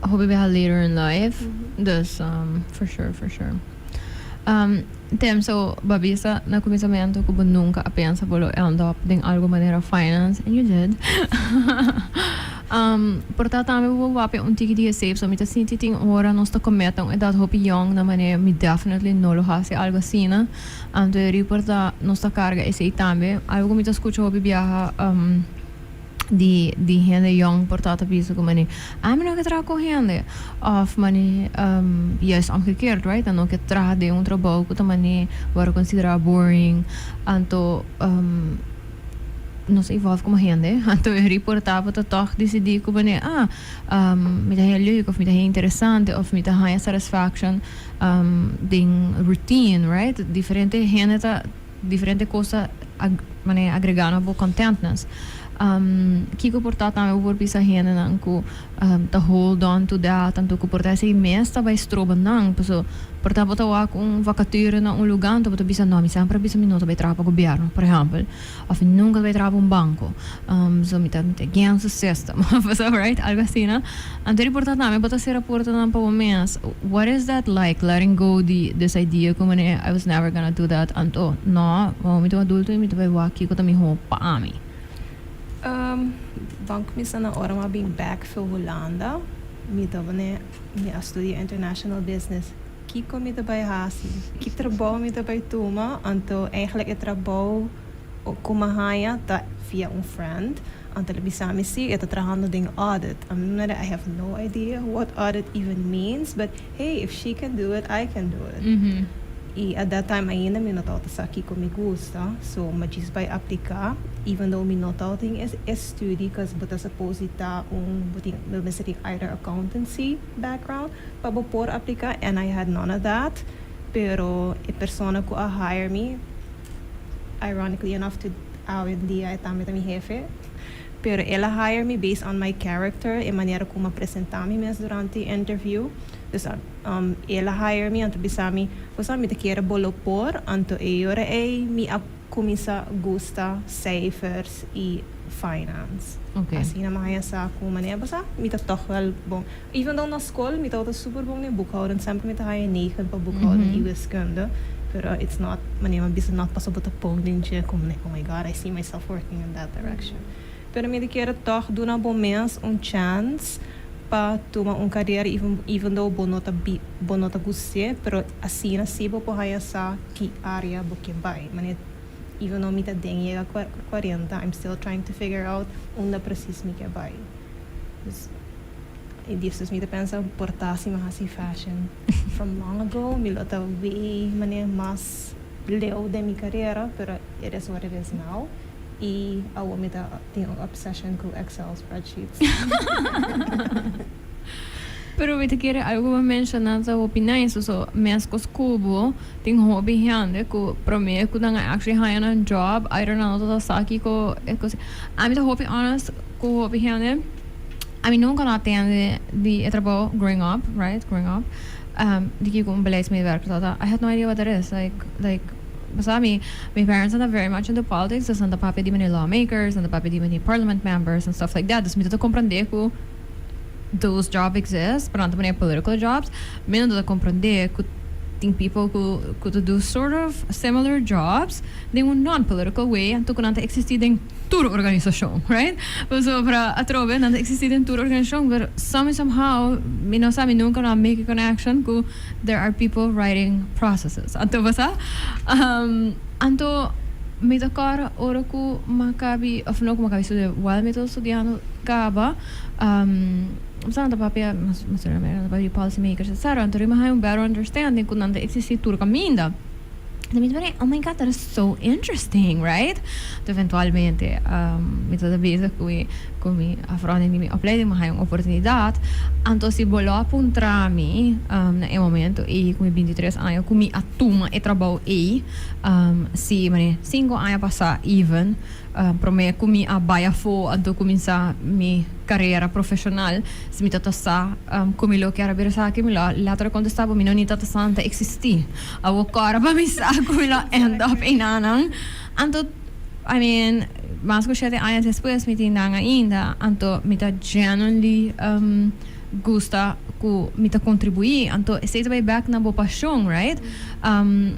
C: Hopi biaha later in life, dus for sure, for sure. Tem, so bo a bisa na kuminsamentu ku bo nunka a pensa bo lo end up den algu manera finance and you did. Por ta tambe bo wapia un tiki di esei pasobra mi ta sinti tin ora nos ta commit na un edad hopi young na manera mi definitely no lo hasi algu asina. Anto e ri por ta nos ta carga esei tambe. Algu ku mi ta scucha hopi biaha di di hende yong por ta ta bisa ku mane ami no ke traha ku hende of mane juist omgekeerd right nan no ke traha den un trabou ku ta mane wòrdu konsiderá boring anto nos a evolve komo hende anto e ri por ta bo ta tòg disidí ku mane ah mi ta haña leuk of mi ta haña interesante of mi ta haña satisfaction den routine right diferente hende ta diferente kos ta. Manera agrega na bo contentness. Kico por ta tambe bo por bisa hendenan cu ta hold on to that anto cu por ta esey mes ta bay stroba nan paso por ta bo ta wak un vacature na un luga anto bo ta bisa no mi semper a bisa mi no ta bay traha pa gobierno por ehempel of mi nunca ta bay traha pa un banco so mi ta mi ta against the system paso right algo asina anto di por ta tambe bo ta cera portanan pa bo mes. What is that like letting go di this idea cu manera I was never gonna do that anto no awor mi ta un adulto y mi ta bay wak kico ta miho pa ami.
D: Ban cuminsa na ora mi a bin back for Hulanda mi ta bane mi a studia international business kico mi ta bay haci ki trabou mi ta bay tuma anto eigenlijk e trabou cu mi a haya ta via un friend. Anto el a bisa mi si e ta trahando den audit. I have no idea what audit even means, but hey, if she can do it, I can do it. Y at that time ainda mi no tabata sa kico mi gusta, so mi djis bay aplica, even though mi no tabatin e studie, cause bo ta suppose di ta un, bo tin, bo mester tin either accountancy background pa bo por aplica, and I had none of that, pero e persona cu a hire mi, ironically enough to awendia e tambe ta mi hefe, pero el a hire mi based on my character, e manera cu mi a presenta mi mes durante e interview. Dus el a hire mi anto bisa mi, bo sa mi ta kier bo lo por, anto e ora ey mi a cuminsa gusta cijfers y finance. Asina mi a haya sa cu manera bo sa mi ta toch wel bon. Even though na scol mi tabata super bon den boekhouden, semper mi ta haya negen pa boekhouden y wiskunde, pero it's not manera mi bisa not pasobra bo ta pon den dje como oh my God, I see myself working in that direction. Pero mi ta kere toch duna bo mes un chance pa tuma un carera even though bo no ta bo no ta gust'é, pero asina si bo por haya sa ki area bo ke bay. Manera even though mi ta den yega 40, I'm still trying to figure out unda precies mi ke bay. Dus e dies mi ta pensa por ta si mi a hasi fashion from long ago mi lo ta way manera mas leu den mi carera, pero it is what it is now y awor mi ta tin un obsession cu Excel spreadsheets.
C: Pero mi ta kere algo bo menciona ta hopi nice, so mescos cu bo tin hopi hende cu prome cu nan a actually haya nan job either nan no ta sa kico e cos. Ami ta hopi honest cu hopi hende, ami nunca no a tende di e trabou growing up, right, growing up, di kico un beleidsmedewerker ta ta. I had no idea what that is, like, like, pasobra mi, mi parents nan ta very much into politics, dus nan ta papia di many lawmakers, nan ta papia di many parliament members and stuff like that, dus mi ta ta comprende cu those job exist, pero nan ta pone political jobs, mi no ta comprende cu tin people cu cu ta do sort of similar jobs den un non-political way, anto cu nan ta existi den tur organisacion, right? Pasobra atrobe nan ta existi den tur organisacion, pero some somehow mi no sa, mi nunca no a make a connection cu there are people writing processes. Anto bo sa? Anto mi ta kòrda ora cu mi a cabi, of no cu mi a cabi studia, while mi ta studiando caba, Sa nan ta papia, mas nan ta papia di policy makers etcetera, anto mi haña un better understanding ku nan ta existi tur kaminda. Anto mi ta mira, oh my God, that is so interesting, right? Anto eventualmente mi tabata bezig ku mi ku mi afronding di mi opleiding, mi haña un oportunidat. Anto si bo lo a puntra mi na e momento ei ku mi 23 aña ku mi a tuma e trabou ei, si manera sinku aña pasá even, Prome ku mi a bai afó anto kuminsá mi karera profeshonal, si mi ta ta sa ku mi lo kier a bira esaki, mi lo a later a kontestá bo mi no ni ta ta sa nan ta eksistí. Awor kòrda pa mi sa ku mi lo end up einanan. Anto, I mean, mas ku shete aña despues mi tin nan ainda, anto mi ta genuinely gusta ku mi ta kontribuí. Anto esei ta bai bèk na bo pashon, right?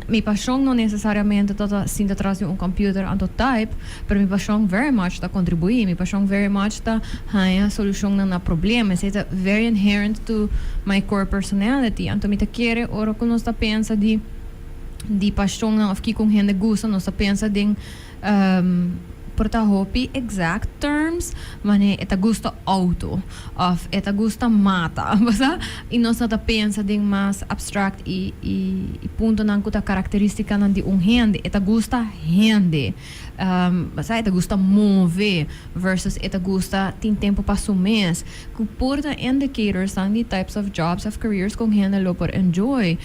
C: Mi pashon no nesesariamente ta ta sinta tras di un computer anto type, pero mi pashon very much ta kontribuí, mi pashon very much ta haña solushonnan na problema. Esei ta very inherent to my core personality. Anto mi ta kere ora ku nos ta pensa di di pashonnan òf kiko un hende gusta, nos ta pensa den. Por ta hopi exact terms, mane e ta gusta auto of e ta gusta mata, basta, y nos no ta pensa den mas abstract y puntonan cu ta caracteristicanan di un hende. E ta gusta hende, basta, e ta gusta move versus e ta gusta tin tempo pa su mes. Cu por ta indicators dan di types of jobs of careers cu hende lo por enjoy.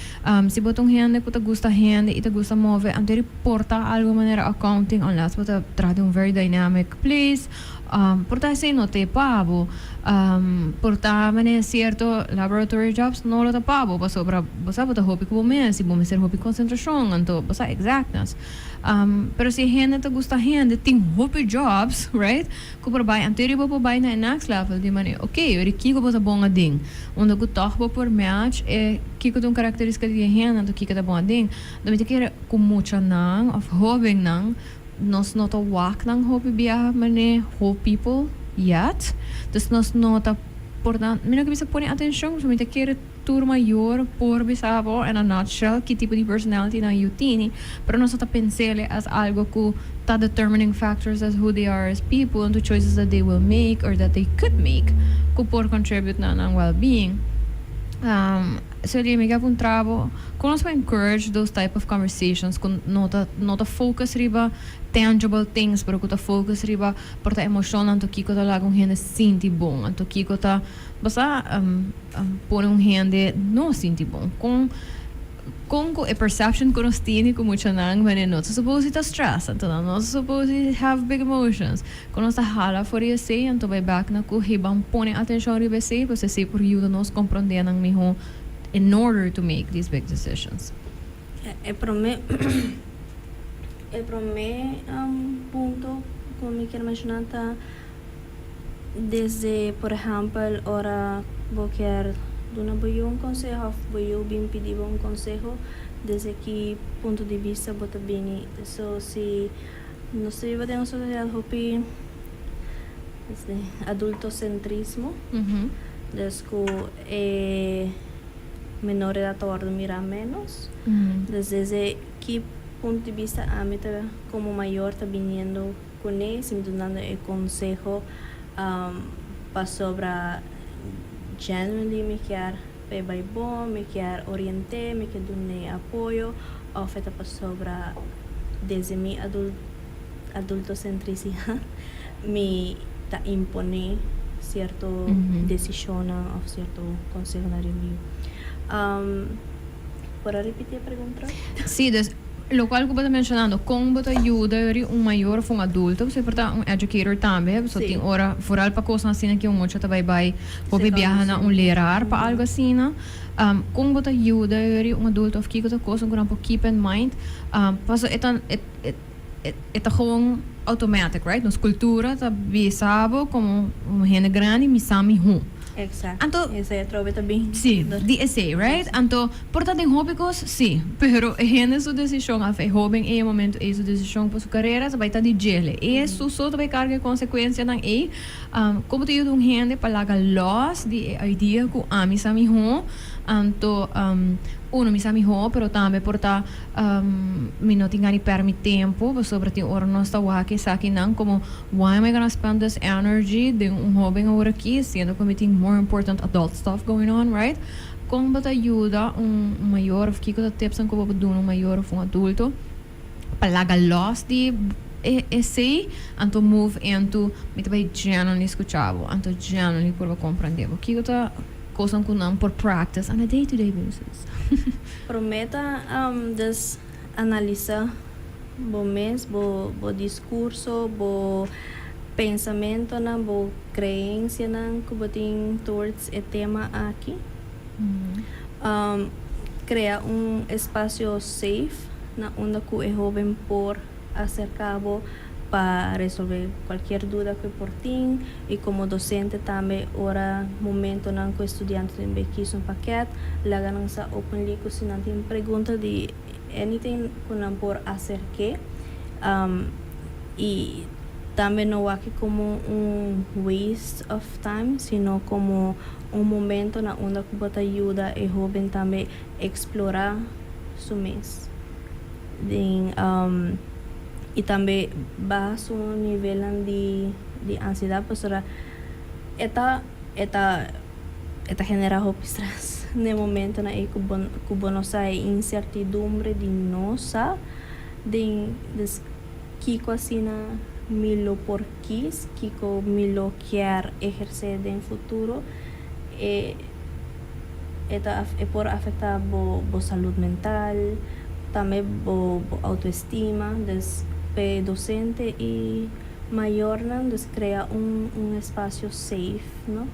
C: Si bo ta un hende cu ta gusta hende y ta gusta move, anto por ta algo manera accounting, unless bo ta traha den un very dynamic place, por ta esey no ta pa bo. Por ta manera cierto laboratory jobs no lo ta pa bo, pasobra bo sa bo ta hopi cu bo mes y bo mester hopi concentracion, anto bo sa, exactness. Pero si hende ta gusta hende, tin hopi jobs, right? Cu por bay, anto bo por bay na e next level di manera, ok, ori kico bo ta bon aden? Unda cu toch bo por match e kico ta un caracteristica di hende, anto kico ta bon aden. Dan mi ta kere cu muchanan of hobennan, nos no ta wak nan hopi biaha mane whole people yet. Dus nos no ta por dan, mi no ke bisa pone atencion, so mi ta kere tur mayor por bisa bo in a nutshell ki tipo di personality nan yu tini, pero nos no ta pens'e as algo cu ta determining factors as who they are as people and the choices that they will make or that they could make cu por contribute na nan well-being. So mi ke puntra bo, con nos por encourage those type of conversations cu no ta focus riba tangible things, pero cu ta focus riba por ta emocion, anto kico ta laga un hende sinti bon, anto kico ta basta pone un hende no sinti bon? Con e perception cu nos tin cu muchanan wanneer no ta supposed ta stress, anto no ta supposed have big emotions, cu nos ta hala for esey, anto bay back na cu hiban pone atencion riba esey, pues esey por yuda nos comprende nan miho in order to make these big decisions.
E: E prome punto cu mi kier menciona ta desde, por ehempel, ora bo kier duna bo un conseho of bo bin pidi un conseho, desde ki punto di bista bo ta bini. So si nos ta biba den un sociedad hopi desde adultocentrismo, dus cu e menor edad ta wordo mira menos. Desde ki punto di bista ami ta como mayor ta biniendo cune, si mi ta dando e conseho pasobra genuinely mi kier p'e bay bon, mi kier orienta, mi kier duna apoyo, of ta pasobra desde mi adultocentricidad mi ta impone cierto decision of cierto conseho na mi. Por ripiti e pregunta?
C: Si, dus, locual cu bo ta mencionando, con bo ta yuda un mayor of un adulto, bo por ta un educator tambe, so tin ora, vooral pa cos asina cu un mucha ta bay bay, hopi biaha na un leraar pa algo asina, con bo ta yuda un adulto of kico ta cos cu nan por keep in mind, paso e ta gewoon automatic, right? Nos cultura ta bisa bo como un hende grandi, mi sa miho.
E: Exacto.
C: Anto,
E: Esey atrobe tambe.
C: Si, di esey, right? Anto, por ta den hopi cos, si. Pero hende su decision, of e hoben e momento e su decision pa su carera, ta bay ta di djele. E su so ta bay carga e consecuencianan e. Con ta yuda un hende pa laga los di e idea cu ami sa miho, anto uno, mi sa miho, pero tambe por ta mi no tin gana di perde mi tempo, pasobra tin ora nos ta wak esakinan como, why am I gonna spend this energy den un hoben awor aki, siendo cu mi tin more important adult stuff going on, right? Con bo ta yuda un mayor of kico ta tips cu bo por duna un mayor of un adulto pa laga los di esey, anto move into mi ta bay genuinely scucha bo, anto genuinely por comprende bo? Kico ta cos cu nan por practice on a day to day basis?
E: Prome ta dus analisa bo mes, bo discurso, bo pensamentonan, bo creencianan cu bo tin towards e tema aki. Crea un espacio safe na unda cu e hoben por acerca bo pa resolve cualkier duda cu por tin, y como docente tambe, ora momentonan cu estudiante tin bay kies un pakket, laga nan sa openly cu si nan tin pregunta di anything cu nan por acerca, y tambe no wak como un waste of time, sino como un momento na unda cu bo ta yuda e hoben tambe explora su mes. Den Y tambe baha su nivel di ansiedad, pasobra e ta genera hopi stress na momento na e cu bo no sa, incertidumbre di no sa den des kico asina mi lo por kies, kico mi lo kier eherce den futuro. E por afecta bo salud mental, tambe bo autoestima. Dus pa docente y mayornan, dus crea un espacio safe, no?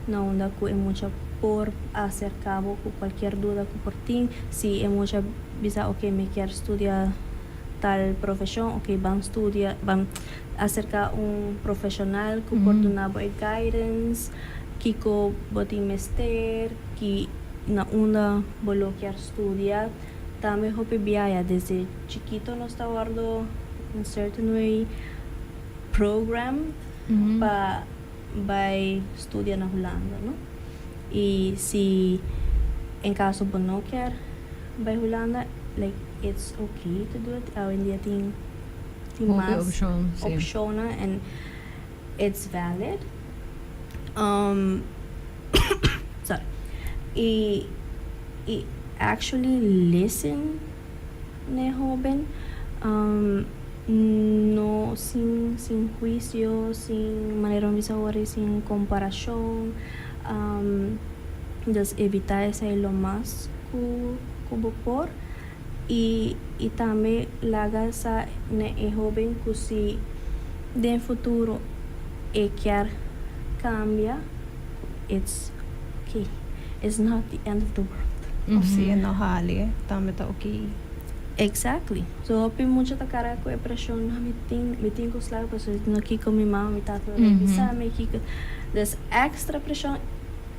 E: Na unda cu e mucha por acerca bo cu cualkier duda cu por tin. Si e mucha bisa, "Ok, mi kier studia tal profesion," ok, ban studia, ban acerca un profesional cu por duna bo guidance, kico bo tin mester, ki na unda bo lo kier studia. Tambe hopi biaha desde chikito nos ta wordo in certain way program pa bay studia na Hulanda, no? Y si en caso bo no kier bay Hulanda, like, it's okay to do it. Awendia tin
C: Hopi
E: mas
C: opcion, si.
E: Opcion and it's valid. Sorry. Y actually listen na e hoben, no sin huicio, sin manera bisa sin comparacion. Dus evita esey lo mas cu bo por y tambe laga sa na e hoben cu si den futuro e kier cambia, it's okay. It's not the end of the world.
D: Of si no hali, tambe ta okay.
E: Exactly. So hopi mucha ta carga cu e presion, "No, mi tin cu slaag, pasobra no kico mi mama, mi tata mm bisa mi kico." Dus extra presion,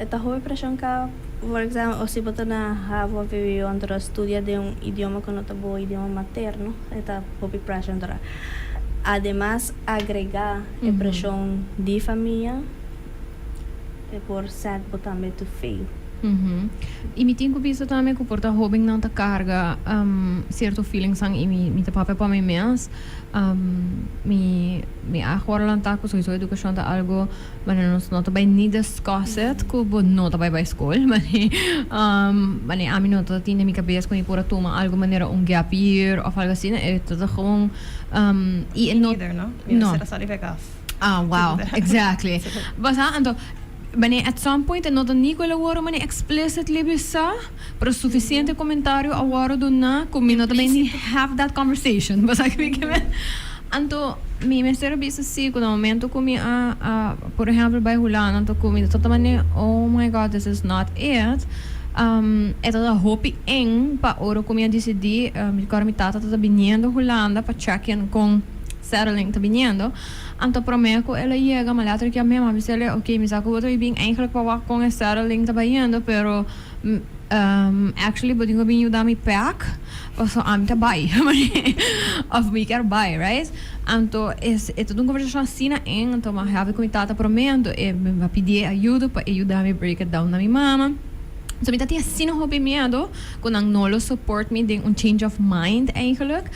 E: e ta hopi presion ca, for example, of si bo ta na havo of VWO, anto studia den un idioma cu no ta bo idioma materno, e ta hopi pressure. Anto ademas agrega e presion di famia, e por set bo tambe to fail.
C: Y mi tin cu bisa tambe cu por ta hoben nan ta carga cierto feelings an y mi ta papia pa mi mes. Mi a hoor lanta cu sowieso educacion ta algo, maar nos no ta bay ni discuss it cu bo no ta bay bay school. Maar ami no ta tin den mi cabes cu mi por a tuma algo manera un gap year of algo asina. E ta gewoon y no
D: Neither, no? Mi
C: No.
D: no sali bij af.
C: Ah, wow, exactly. Basta, anto, wanneer at some point no ta ni cu el a mane explicitly bisa, pero suficiente comentario a wordo duna cu mi no tambe ni have that conversation. Basta cu mi ke men. Anto, mi mester bisa si, cu na momento cu mi a, por ehempel, bay Hulanda, anto cu mi ta mane, "Oh my God, this is not it." E ta hopi eng pa ora cu mi a decidi, mi mi tata ta biniendo Hulanda pa check in con settling ta biniendo. Anto prome cu el a yega, ma later cu mi a bisa, "Ok, mi sa cu bo ta bin eigenlijk pa wak con e settling ta bayendo, pero actually bo tin cu bin yuda mi pack, paso ami ta bay. Of mi kier bay," right? Anto e ta un conversacion asina eng, anto m'a have cu mi tata prome, anto e mi a pidi ayudo pa e yuda mi break it down na mi mama. So mi tatin asina hopi miedo cu nan no lo support mi den un change of mind eigenlijk.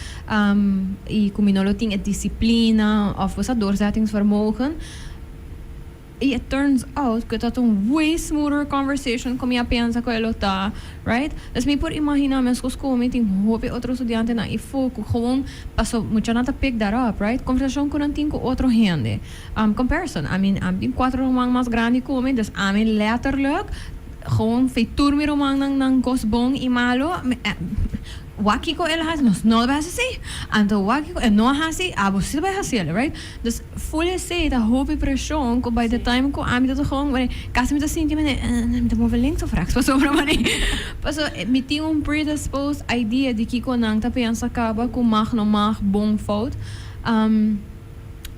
C: Y cu mi no lo tin e disciplina of was doorzettingsvermogen. Y it turns out cu dat un way smoother conversation cu mi a pensa cu e lo ta, right? Dus mi por imagina mescos cu mi tin hopi otro studiantenan y foco gewoon paso mucha nan ta pick that up, right? Conversacion cu nan tin cu otro hende. Comparison, I mean, ami tin cuatro ruman mas grandi cu mi, dus ami letterlijk gewoon fe tur mi rumannan nan cos bon y malo. Wak kico el a haci, nos no bay haci. Anto wak kico e no a haci, abo si bay haci, right? Dus full esey ta hopi presion cu by the time cu ami ta gewoon, mane, casi mi ta sinti mane, mi ta move links of rechts pasobra mane. Paso mi tin un predisposed idea di kico nan ta pensa caba cu mag, no mag, bon, fout.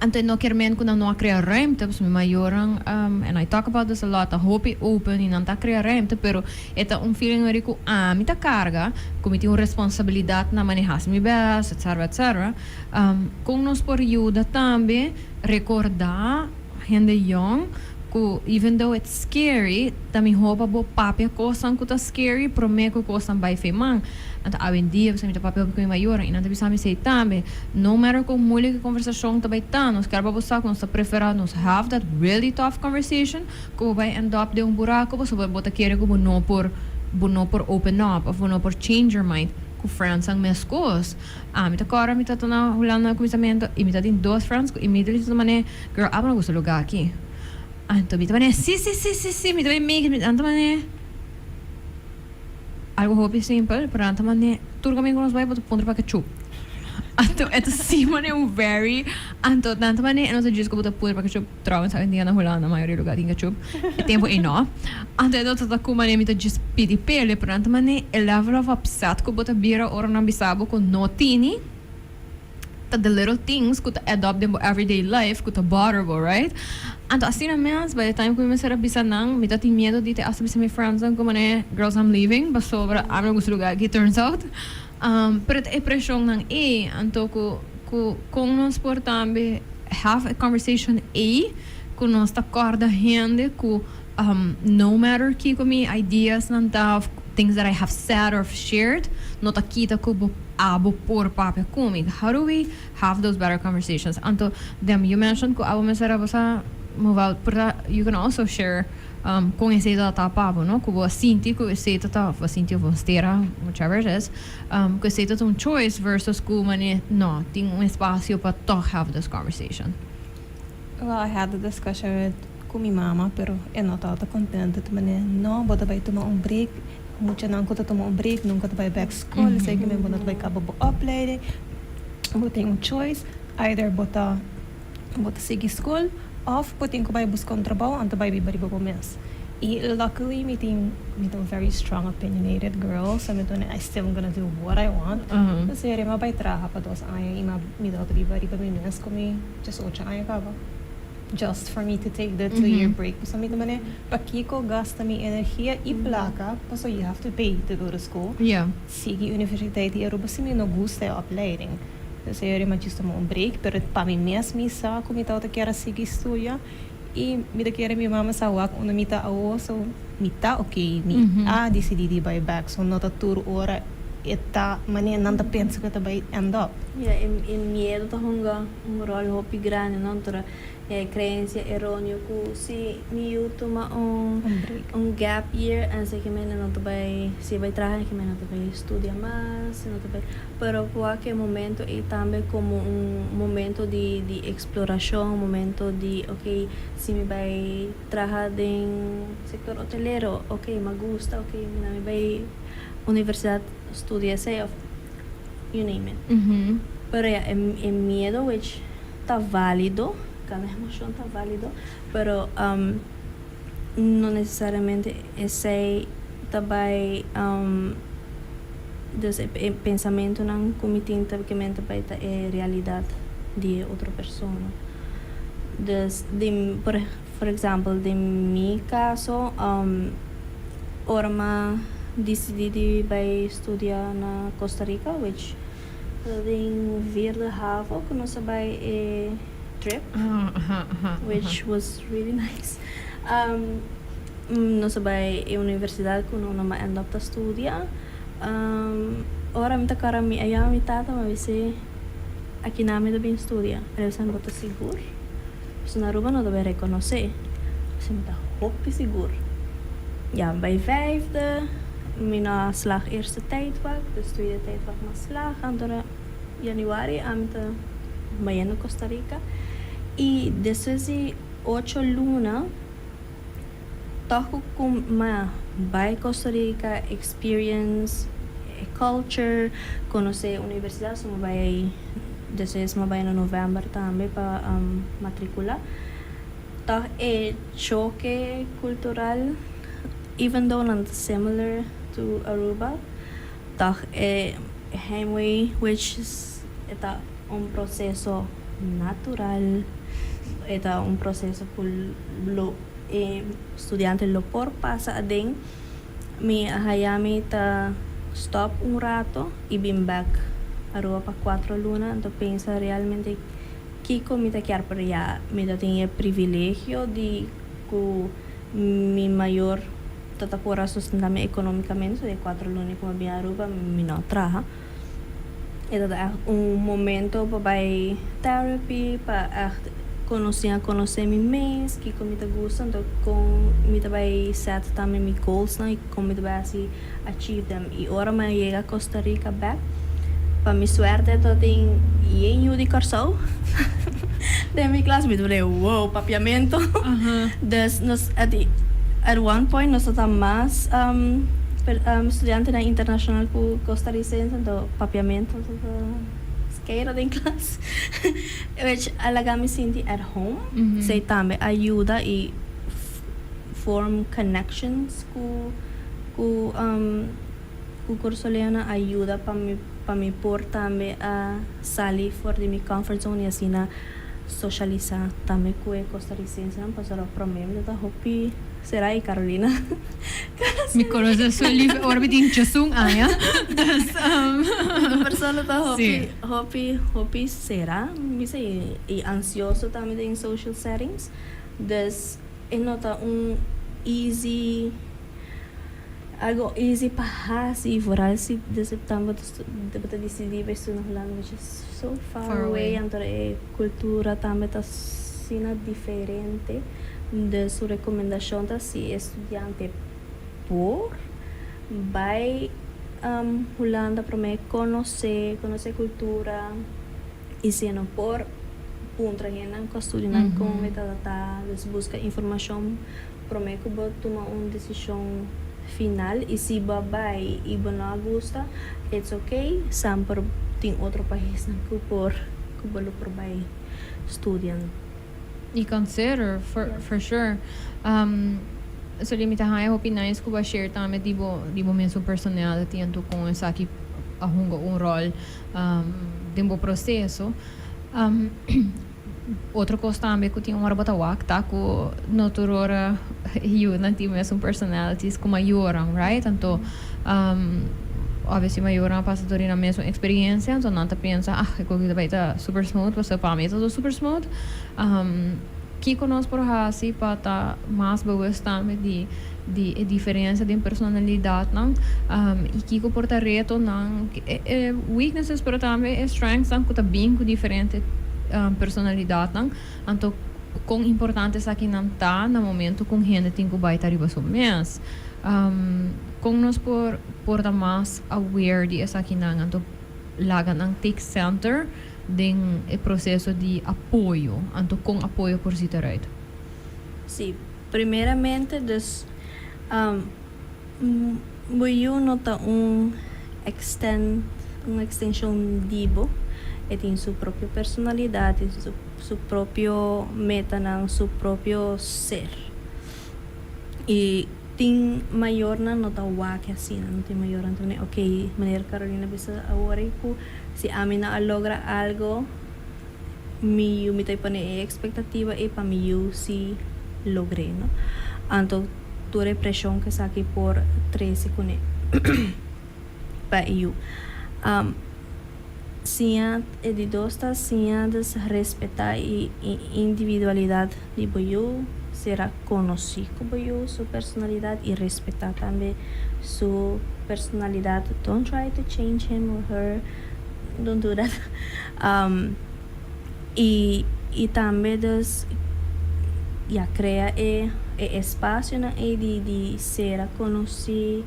C: Anto no kier men cu nan no a crea ruimte, pues mi mayornan, and I talk about this a lot, ta hopi open y nan ta crea ruimte, pero e ta un feeling waar cu ami ta carga, cu mi tin un responsabilidad na maneha mi best, etc., etc. Con nos por yuda tambe recorda hende young. Ku even though it's scary, ta mihó pa bo papia kosnan ku ta scary, promé ku kosnan bai fo'i man. Anto awendia mi ta papia hopi ku mi mayornan i nan ta bisa mi esei tambe. No matter kon moeilijk e konversashon ta bai ta, nos kier pa bo sa ku nos ta preferá nos have that really tough conversation ku bo bai end up den un buraco pasobra bo ta kere ku bo no por bo no por open up of bo no por change your mind. Ku friendsnan meskos. Ami ta kòrda mi ta na Hulanda na kuminsamentu i mi ta tin dos friends ku immediately ta manera, "Girl, abo no gusta lugá aki." Anto mi ta manera, "Si, si, si, si, si, mi ta bai make it." Nan ta manera algo hopi simpel, pero nan ta manera tur kaminda ku nos bai bo ta puntra pa ketchup. Anto e ta si manera un very, anto nan ta manera e no ta djis ku bo ta puntra pa ketchup. Trouwens awendia na Hulanda mayoria lugar tin ketchup. E tempo ei no. Anto e no ta ku manera mi ta djis pidi pele, pero nan ta manera e level of upset ku bo ta bira ora nan bisa bo ku no tini ta the little things ku ta add up den bo everyday life ku ta bother bo, right? Anto asina mes by the time ku mi mester a bisa nan mi ta tin miedo di te hasta bisa mi friendsnan ku manera, "Girls, I'm leaving pasobra ami no gusta lugar aki, turns out." Pero ta e preshonnan ei anto ku ku kon nos por tambe have a conversation ei ku nos ta kòrda hende ku no matter kiko mi ideasnan ta of things that I have said or shared no ta kita ku bo abo por papia ku mi. How do we have those better conversations? Anto dem you mentioned ku abo mester a bosa move out por ta you can also share Con esey ta ta pa bo, no? Cu bo a sinti cu esey ta ta, of a sinti of a stera, whichever it is, cu esey ta ta un choice versus cu mane, no, tin un espacio pa toch have this conversation.
D: Well, I had the discussion with cu mi mama, pero e no tabata contento. Ta mane, no, bo ta bay tuma un break. Muchanan cu ta tuma un break nunca ta bay back school. Esey cu men bo no ta bay caba bo opleiding. Bo tin un choice, either bo ta. Bo ta sigui skol òf bo tin ku bai buska un trabou anto bai biba riba bo mes. I luckily mi tin mi ta un very strong opinionated girl so mi ta I still gonna do what I want. Entonces mi a bai traha pa 2 aña i mi tabata biba riba mi mes ku mi 18 aña kaba. Just for me to take the 2 year break. Pasobra mi ta manera pakiko gasta mi energia i plaka pasobra you have to pay to go to school. Sigui universiteit di Aruba si mi no gusta e opleiding. Dus e mi a just tuma un break, pero pa mi mes mi sa ku mi tabata kier a sigui studia i mi ta kere mi mama sa wak unda mi ta awo, so mi ta okay, mi a disidí di bai bek, so no ta tur ora e ta manera nan ta pensa ku e ta bai end up.
E: Ja, e miedo ta hunga un rol hopi grandi, no? Tora e creencia eroneo ku si mi yu tuma un un gap year esei ke mende no ta bai, si e bai traha ke mende no ta bai studia mas, no ta bai. Pero kualke momento ei tambe komo un momento di eksplorashon, un momento di ok si mi bai traha den sektor hotelero, ok mi a gusta, ok mi bai universidat studia esei of you name it. Pero ya e miedo which ta válido, kada emoshon ta válido, pero no nesesariamente esei ta bai. Dus e pensamentonan ku mi tin ta kemen ta bai ta e realidat di e otro persona. Dus den por for example den mi kaso, ora m'a disidí di bai studia na Costa Rica, which den vierde havo ku nos a bai e trip, which was really nice. Nos a bai e universidat ku no m'a end up ta studia. Ora mi ta kòrda mi a yama mi tata, mi a bis'é akinan mi ta bin studia. El a bisa mi bo ta sigur? Pasobra na Aruba no ta bai rekonosé. Mi bisa mi ta hopi sigur. Ya mi bai vijfde, mi no a slag eerste tijdvak, dus tweede tijdvak mi a slag. Anto na januari ami ta bayendo Costa Rica i despues di 8 luna toch ku m'a bai Costa Rica, experience e culture, konosé universidat, so mi bai despues, mi bai na novèmber tambe pa matrikulá. Toch e choke kultural, even though nan ta similar to Aruba, toch e heimwee, which is e ta un proseso natural, e ta un proseso ku lo e studiante lo por pasa aden. Mi a haya mi ta stop un rato i bin bek Aruba pa 4 luna, anto pensa realmente kiko mi ta kier, pero ya mi ta tin e privilegio di Ku mi mayor tata por a sustentá mi ekonómikamente, so e 4 luna ku mi a bin Aruba, mi no a traha. E tabata echt un momento pa bai therapy, pa echt konosé mi mes, kiko mi ta gusta, anto kon mi ta bai set tambe mi goals nan i kon mi ta bai hasi achieve them. I ora mi a yega Costa Rica bèk, pa mi suerte tabatin yen yu di Kòrsou den mi klas. Mi tabata "Wow, papiamento!" Dus nos at one point nos tabata mas studiantenan internashonal ku kostarricense, anto papiamento tabata skeira den klas, which a laga mi sinti at home. Esei tambe a yuda i form connections ku kurasoleñonan a yuda pa mi por tambe a sali for di mi comfort zone i asina sosialisá tambe ku e kostarricensenan, pasobra promé mi tabata hopi será i Carolina.
B: Mi konosé Sueli ora mi tin 11 aña. Dus,
E: persona ta hopi hopi hopi será, mi sa, i ansioso tambe den social settings. Dus e no ta un easy algo easy pa hasi, vooral si desde tambe bo ta disidí bai studia na Hulanda, which is so far
B: far
E: away.
B: Away.
E: Anto e kultura tambe ta asina diferente. Dus su rekomendashon ta, si e studiante por bai Hulanda promé, konosé kultura, i si no por, puntra hendenan ku a studia nan kon e ta, dus buska informashon promé ku bo tuma un desishon final. I si bo bai i bo no a gusta, it's okay, semper tin otro paisnan ku bo lo por bai studia.
B: I consider for sure. So mi ta haya hopi nice ku bo a share tambe di bo mes personality anto kon esaki a hunga un rol den bo proseso. Otro kos tambe ku tin ora bo ta wak ta ku no tur ora yunan tin mes personalities ku mayornan, right? Anto obviously mayornan a pasa door nan mes eksperensia, anto nan ta pensa, "Ah, e kos ta bai ta super smooth, pasobra pa mi ta super smooth." Kiko nos por hasi pa ta mas bewust tambe di e diferensia den personalidatnan i kiko por ta retonan, e weaknesses pero tambe e strengths nan ku ta bin ku diferente personalidatnan, anto kon importante esakinan ta na momento ku hende tin ku bai ta riba su mes? Kon nos por ta mas aware di esakinan anto laga nan take center den e proseso di apoyo, anto kon apoyo por ziet eruit?
E: Sí, primeramente, dus bo yu no ta un ekstenshon di bo. E tin su propio personalidat, su propio metanan, su propio ser. I tin mayornan no ta wak asina, no tin mayornan ta ok, manera Carolina a bisa awor ku si ami no a logra algo, mi yu, mi ta pone e ekspektativa ei pa mi yu si logr'é, no? Anto tur e preshon ku esaki por trese kuné pa e yu. Siña, e di dos ta siña dus respetá e individualidat di bo yu, sera konosí ku bo yu su personalidat i respetá tambe su personalidat. Don't try to change him or her, don't do that. I tambe dus ya krea e espasionan ei di sera konosí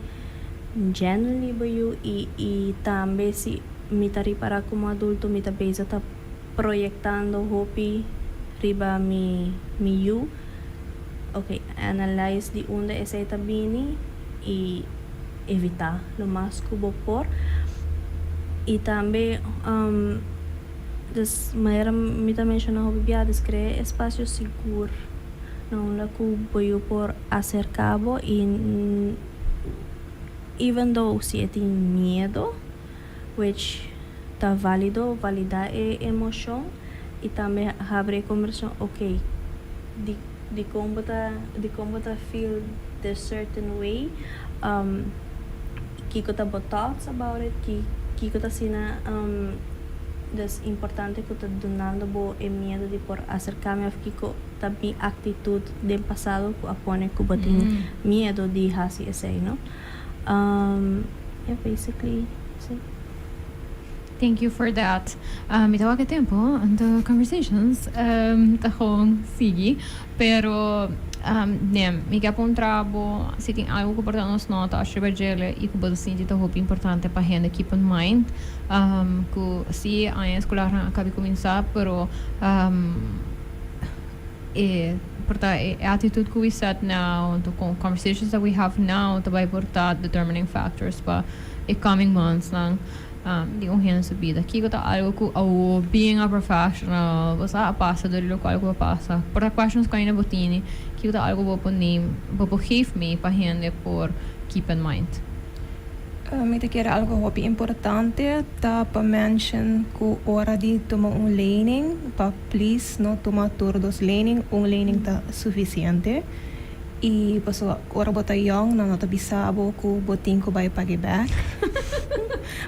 E: genuinely bo yu. I tambe si mi ta ripará komo adulto mi ta bezig ta proyektando hopi riba mi yu, ok, analyze di unda esei ta bini i evitá lo mas ku bo por. I tambe dus manera mi ta menshoná hopi bia, dus krea espasio sigur na unda ku bo yu por aserká bo i even though si e tin miedu, which ta válido, validá e emoshon i tambe habri e kombersashon, ok, di kon bo ta feel this certain way, kiko ta bo thoughts about it, kiko ta asina. Dus importante ku ta dunando bo e miedo di por aserká mi of kiko ta mi actitud den pasado ku a pone ku bo tin miedo di hasi esei, no? Yeah, basically, si.
B: Thank you for that. Mi ta wak tempo, the conversations ta gewoon sigui, pero nee, mi ke puntra bo si tin algo ku por ta nos no ta riba djele i ku bo ta sinti ta hopi importante pa hende keep in mind ku si aña eskolar a kaba di kuminsá, pero e por ta e attitude ku we set now, the conversations that we have now ta bai por ta determining factors pa e coming months nan di un hende su bida. Kiko ta algo ku awo, being a professional, bo sa a pasa dor di lokual ku a pasa. Por ta questions ku ainda bo tini, kiko ta algo bo por name, bo por geef mee pa hende por keep in mind?
D: Mi ta kere algo hopi importante ta pa mention ku ora di tuma un lening, pa please no tuma tur dos lening, un lening ta sufisiente. I paso ora bo ta young, nan no ta bisa bo ku bo tin ku bai paga back.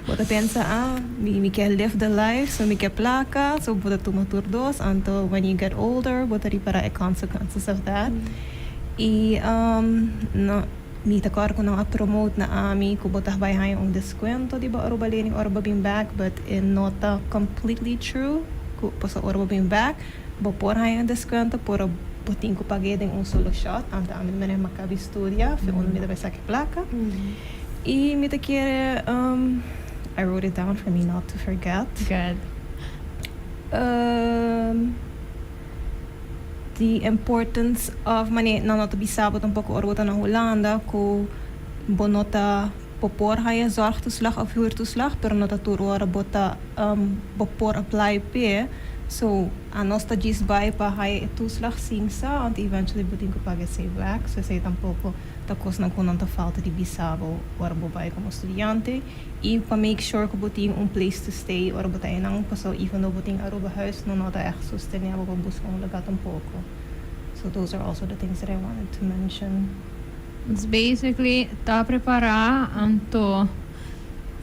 D: Bo ta pensa, "Ah, mi ke live the life, so mi ke plaka," so bo ta tuma tur dos, anto when you get older, bo ta ripara e consequences of that. I no, mi ta kòrda ku nan a promote na ami ku bo ta bai haña un descuento di bo Aruba lening ora bo bin back, but e no ta completely true, ku paso ora bo bin back, bo por haña un descuento, pero bo tin ku paga den un solo shot, anto ami manera m'a kaba studia, fi unda mi ta bai saka plaka. I mi ta kere, I wrote it down for me not to forget.
B: Good.
D: The importance of money, no ta bisa bo tampoko ora bo ta na Hulanda ku bo no ta bo por haña zorgtoeslag of huurtoeslag, pero no ta tur ora bo ta bo por apply p'e. So anos ta djis bai pa haña e toeslag sin sa, anto eventually bo tin ku paga esei back. So esei tampoko ta kosnan ku nan ta falta di bisa bo ora bo bai komo studiante. I pa make sure ku bo tin un place to stay ora bo ta einan, paso even though bo tin Aruba huis, no ta echt sostenibel pa buska un lugá tampoko. So those are also the things that I wanted to mention.
B: It's basically ta prepará anto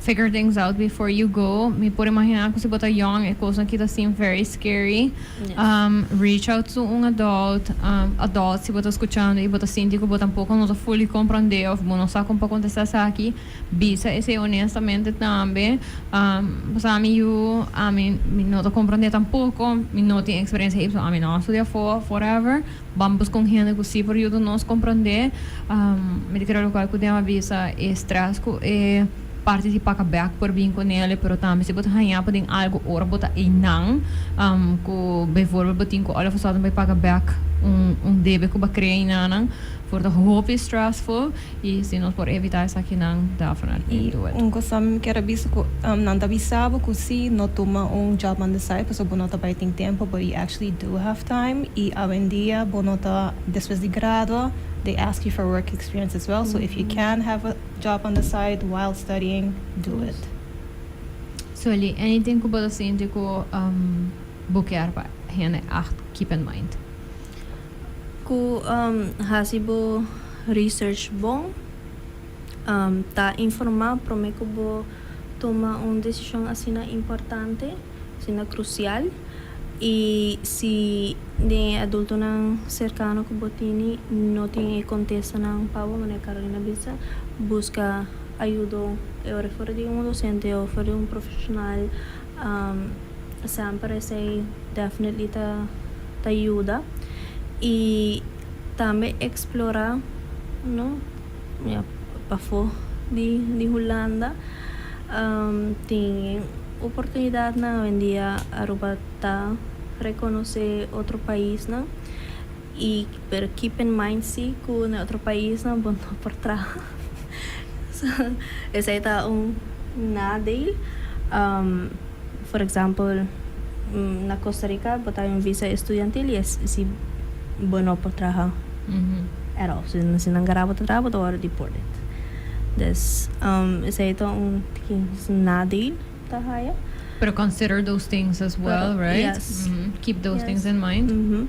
B: figure things out before you go. Mi por imaginá ku si bo ta young, e kosnan aki ta seem very scary. Reach out to un adult si bo ta skuchando i bo ta sinti ku bo tampoko no ta fully komprondé of bo no sa kon pa kontestá esaki. Bisa esei honestamente tambe. Pasobra ami yu, ami mi no ta komprondé tampoko, mi no tin eksperensia ei, pasobra ami no a studia afó forever. Ban buska un hende ku si por yuda nos komprondé. Mi ta kere lokual ku den a bisa e stress ku e parti di paga bek por bin ku nele, pero tambe si bo ta haña pa den algu ora bo ta einan, ku bijvoorbeeld bo tin ku all of a sudden bai paga bek un debe ku bo a krea einanan, por ta hopi stressful i si nos por evitá esakinan, definitely
D: I
B: do it.
D: Un kos mi kier a bisa ku nan ta bisa bo ku si no tuma un job on the side pasobra bo no ta bai tin tempo, but you actually do have time. I awendia bo no ta despues di gradua, they ask you for work experience as well, so if you can have a job on the side while studying, do it.
B: Sueli, anything ku bo ta sinti ku bo kier pa hende echt keep in mind?
E: Ku hasi bo research bon, ta informá promé ku bo tuma un desishon asina importante, asina krusial. I si den e adultonan serkano ku bo tini no tin e kontestanan pa bo, manera Carolina bisa, buska ayudo e ora for di un dosente òf for di un profeshonal. Semper esei definitely ta yuda. I tambe eksplorá, no, ya pafó di Hulanda tin oportunidatnan. Awendia Aruba ta rekonosé otro paisnan i pero keep in mind si ku na otro paisnan bo no por traha. So esei ta un nadeel. For example, na Costa Rica bo ta un visa estudiantil i si bo no por traha at all. Si nan gara bo ta traha, bo ta wòrdu deported. Dus esei ta un tiki nadeel ta haya.
B: Pero consider those things as well, right?
E: Yes.
B: Keep those things in mind.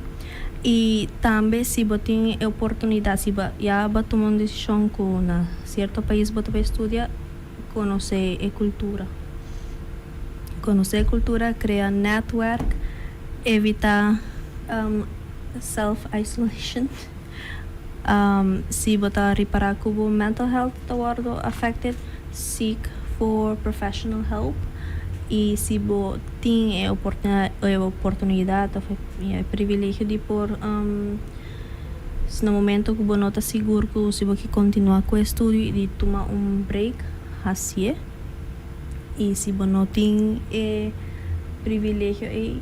E: I tambe si bo tin e oportunidat, si bo ya bo tuma un desishon ku na sierto pais bo ta bai studia, konosé e kultura. Conoce cultura, crea network, evita self-isolation. Si bo ta ripara cu bo mental health ta wordo affected, seek for professional help. Y si bo tin e oportunidad of e privilegio di por na momento cu bo no ta sigur cu si bo kier continua cu e estudio di tuma un break, haci'e. Y si bo no tin e privilegio ey,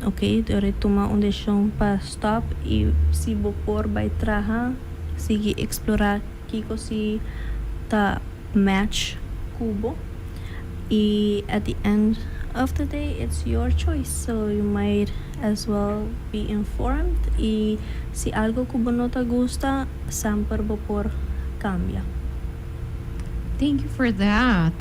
E: ok, dor tuma un decision pa stop y si bo por bay traha, sigui explora kico si ta match cu bo. Y at the end of the day, it's your choice, so you might as well be informed. Y si algo cu bo no ta gusta, semper bo por cambia.
C: Thank you for that.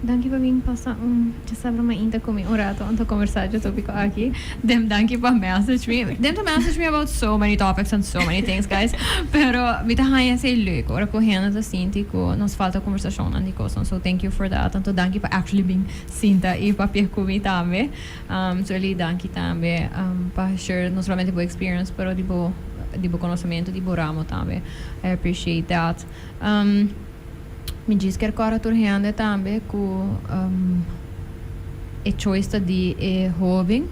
C: Danki pa bin pasa un diasabra mainta cu mi un rato anto conversa e topico aki. Dem, danki pa message me. Dem ta message me about so many topics and so many things, guys. Pero mi ta haya esey leuk. Ora cu hende ta sinti cu nos falta conversacion di cos. So thank you for that. Anto danki pa actually bin sinta y papia cu mi tambe. So Eli, danki tambe pa share no solamente bo experience, pero di bo conocimento di bo ramo tambe. I appreciate that. Mi djis kier corda tur hende tambe cu e choice ta di e hoben.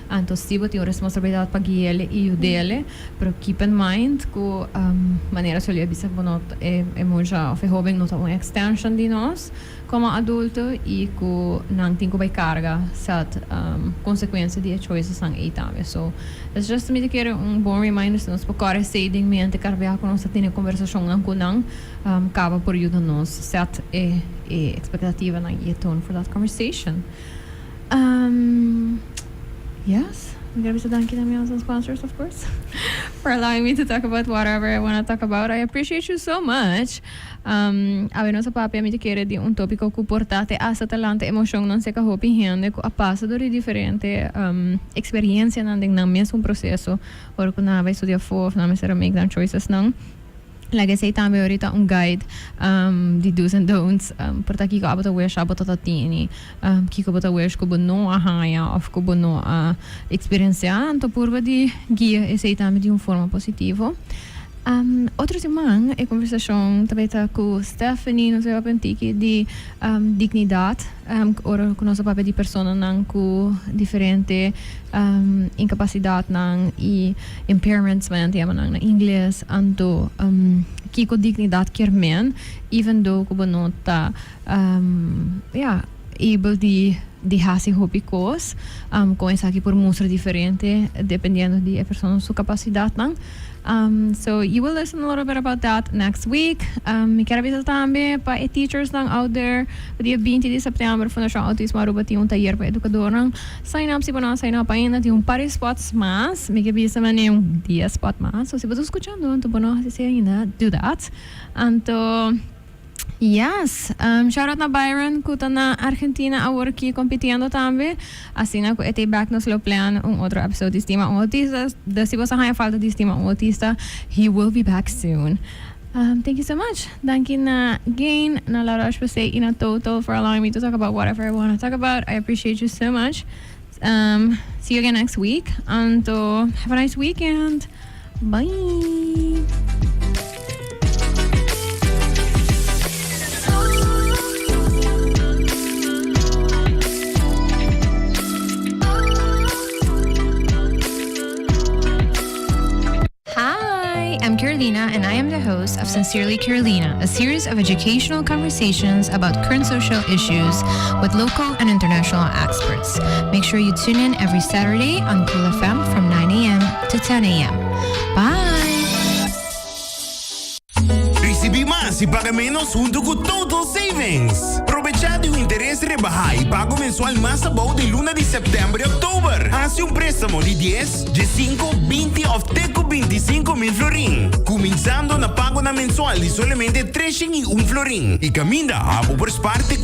C: Anto si bo tin un responsabilidad pa gui'e y yud'e, pero keep in mind cu manera Solia a bisa, bo e, e mucha of e hoben no ta un extension di nos como adulto y cu nan tin cu bay carga cierto consecuencia di e choices nan ey tambe. So it's just mi kier un bon reminder si nos por core esey den mente cada biaha cu nos ta tene conversacion nan cu nan caba por yuda nos set e expectativa nan y e tone for that conversation. Yes, I'm gonna be danki na my sponsors, of course, for allowing me to talk about whatever I want to talk about. I appreciate you so much. Awe nos a papia, mi ta kere, di un topico cu por ta te hasta ta lanta emocion nan serca hopi hende cu a pasa door di diferente experiencia nan den nan mes proceso ora cu nan bay studia afo of nan mester make nan choices nan. Like I say tambe ahorita un guide di do's and don'ts por ta kiko abo ta wish abo ta tini, kiko bo ta wish cu bo no a haya of cu bo no a experiencia, anto purba di guia esey tambe di un forma positivo. Otro siman e conversacion tambe ta cu Stephanie, nos a papia tiki di dignidad, ora cu nos a papia di persona nan cu diferente incapacidad nan y impairments, nan ta yama nan na Ingles, anto kiko dignidad kier men, even though cu bo no ta yeah, able di haci hopi cos, con esaki por mustra diferente dependiendo di e persona su capacidad nan. So you will listen a little bit about that next week. Mi kier avisa tambe pa e teachers nan out there. Dia 20 di september, Fundacion Autismo Aruba tin un taller pa educador nan. Sign up si bo no sign up ainda, tin un par di spots mas. Mi kier bisa mane un 10 spot mas. So si bo ta scuchando, anto bo no haci ainda, do that. Anto yes, shout out na Byron cu ta na Argentina awor aki compitiendo tambe. Asina cu e ta back nos lo plan un otro episode di Stima un Autista. Dus si bo haya falta di Stima un Autista, he will be back soon. Thank you so much. Danki na Gain, na La Roche-Posay y na Total for allowing me to talk about whatever I want to talk about. I appreciate you so much. See you again next week. And have a nice weekend. Bye. Hi, I'm Carolina, and I am the host of Sincerely Carolina, a series of educational conversations about current social issues with local and international experts. Make sure you tune in every Saturday on Cool FM from 9 a.m. to 10 a.m. Bye!
F: Recibi mas y paga menos hunto cu Total Savings. Aprovecha di un interes rebaha y pago mensual mas abou di luna di september y october. Haci un prestamo di 10, 5, 20 of te cu 25 mil florin. Cuminsando na pago na mensual di solamente 301 florin. Y caminda abo por spaar te cu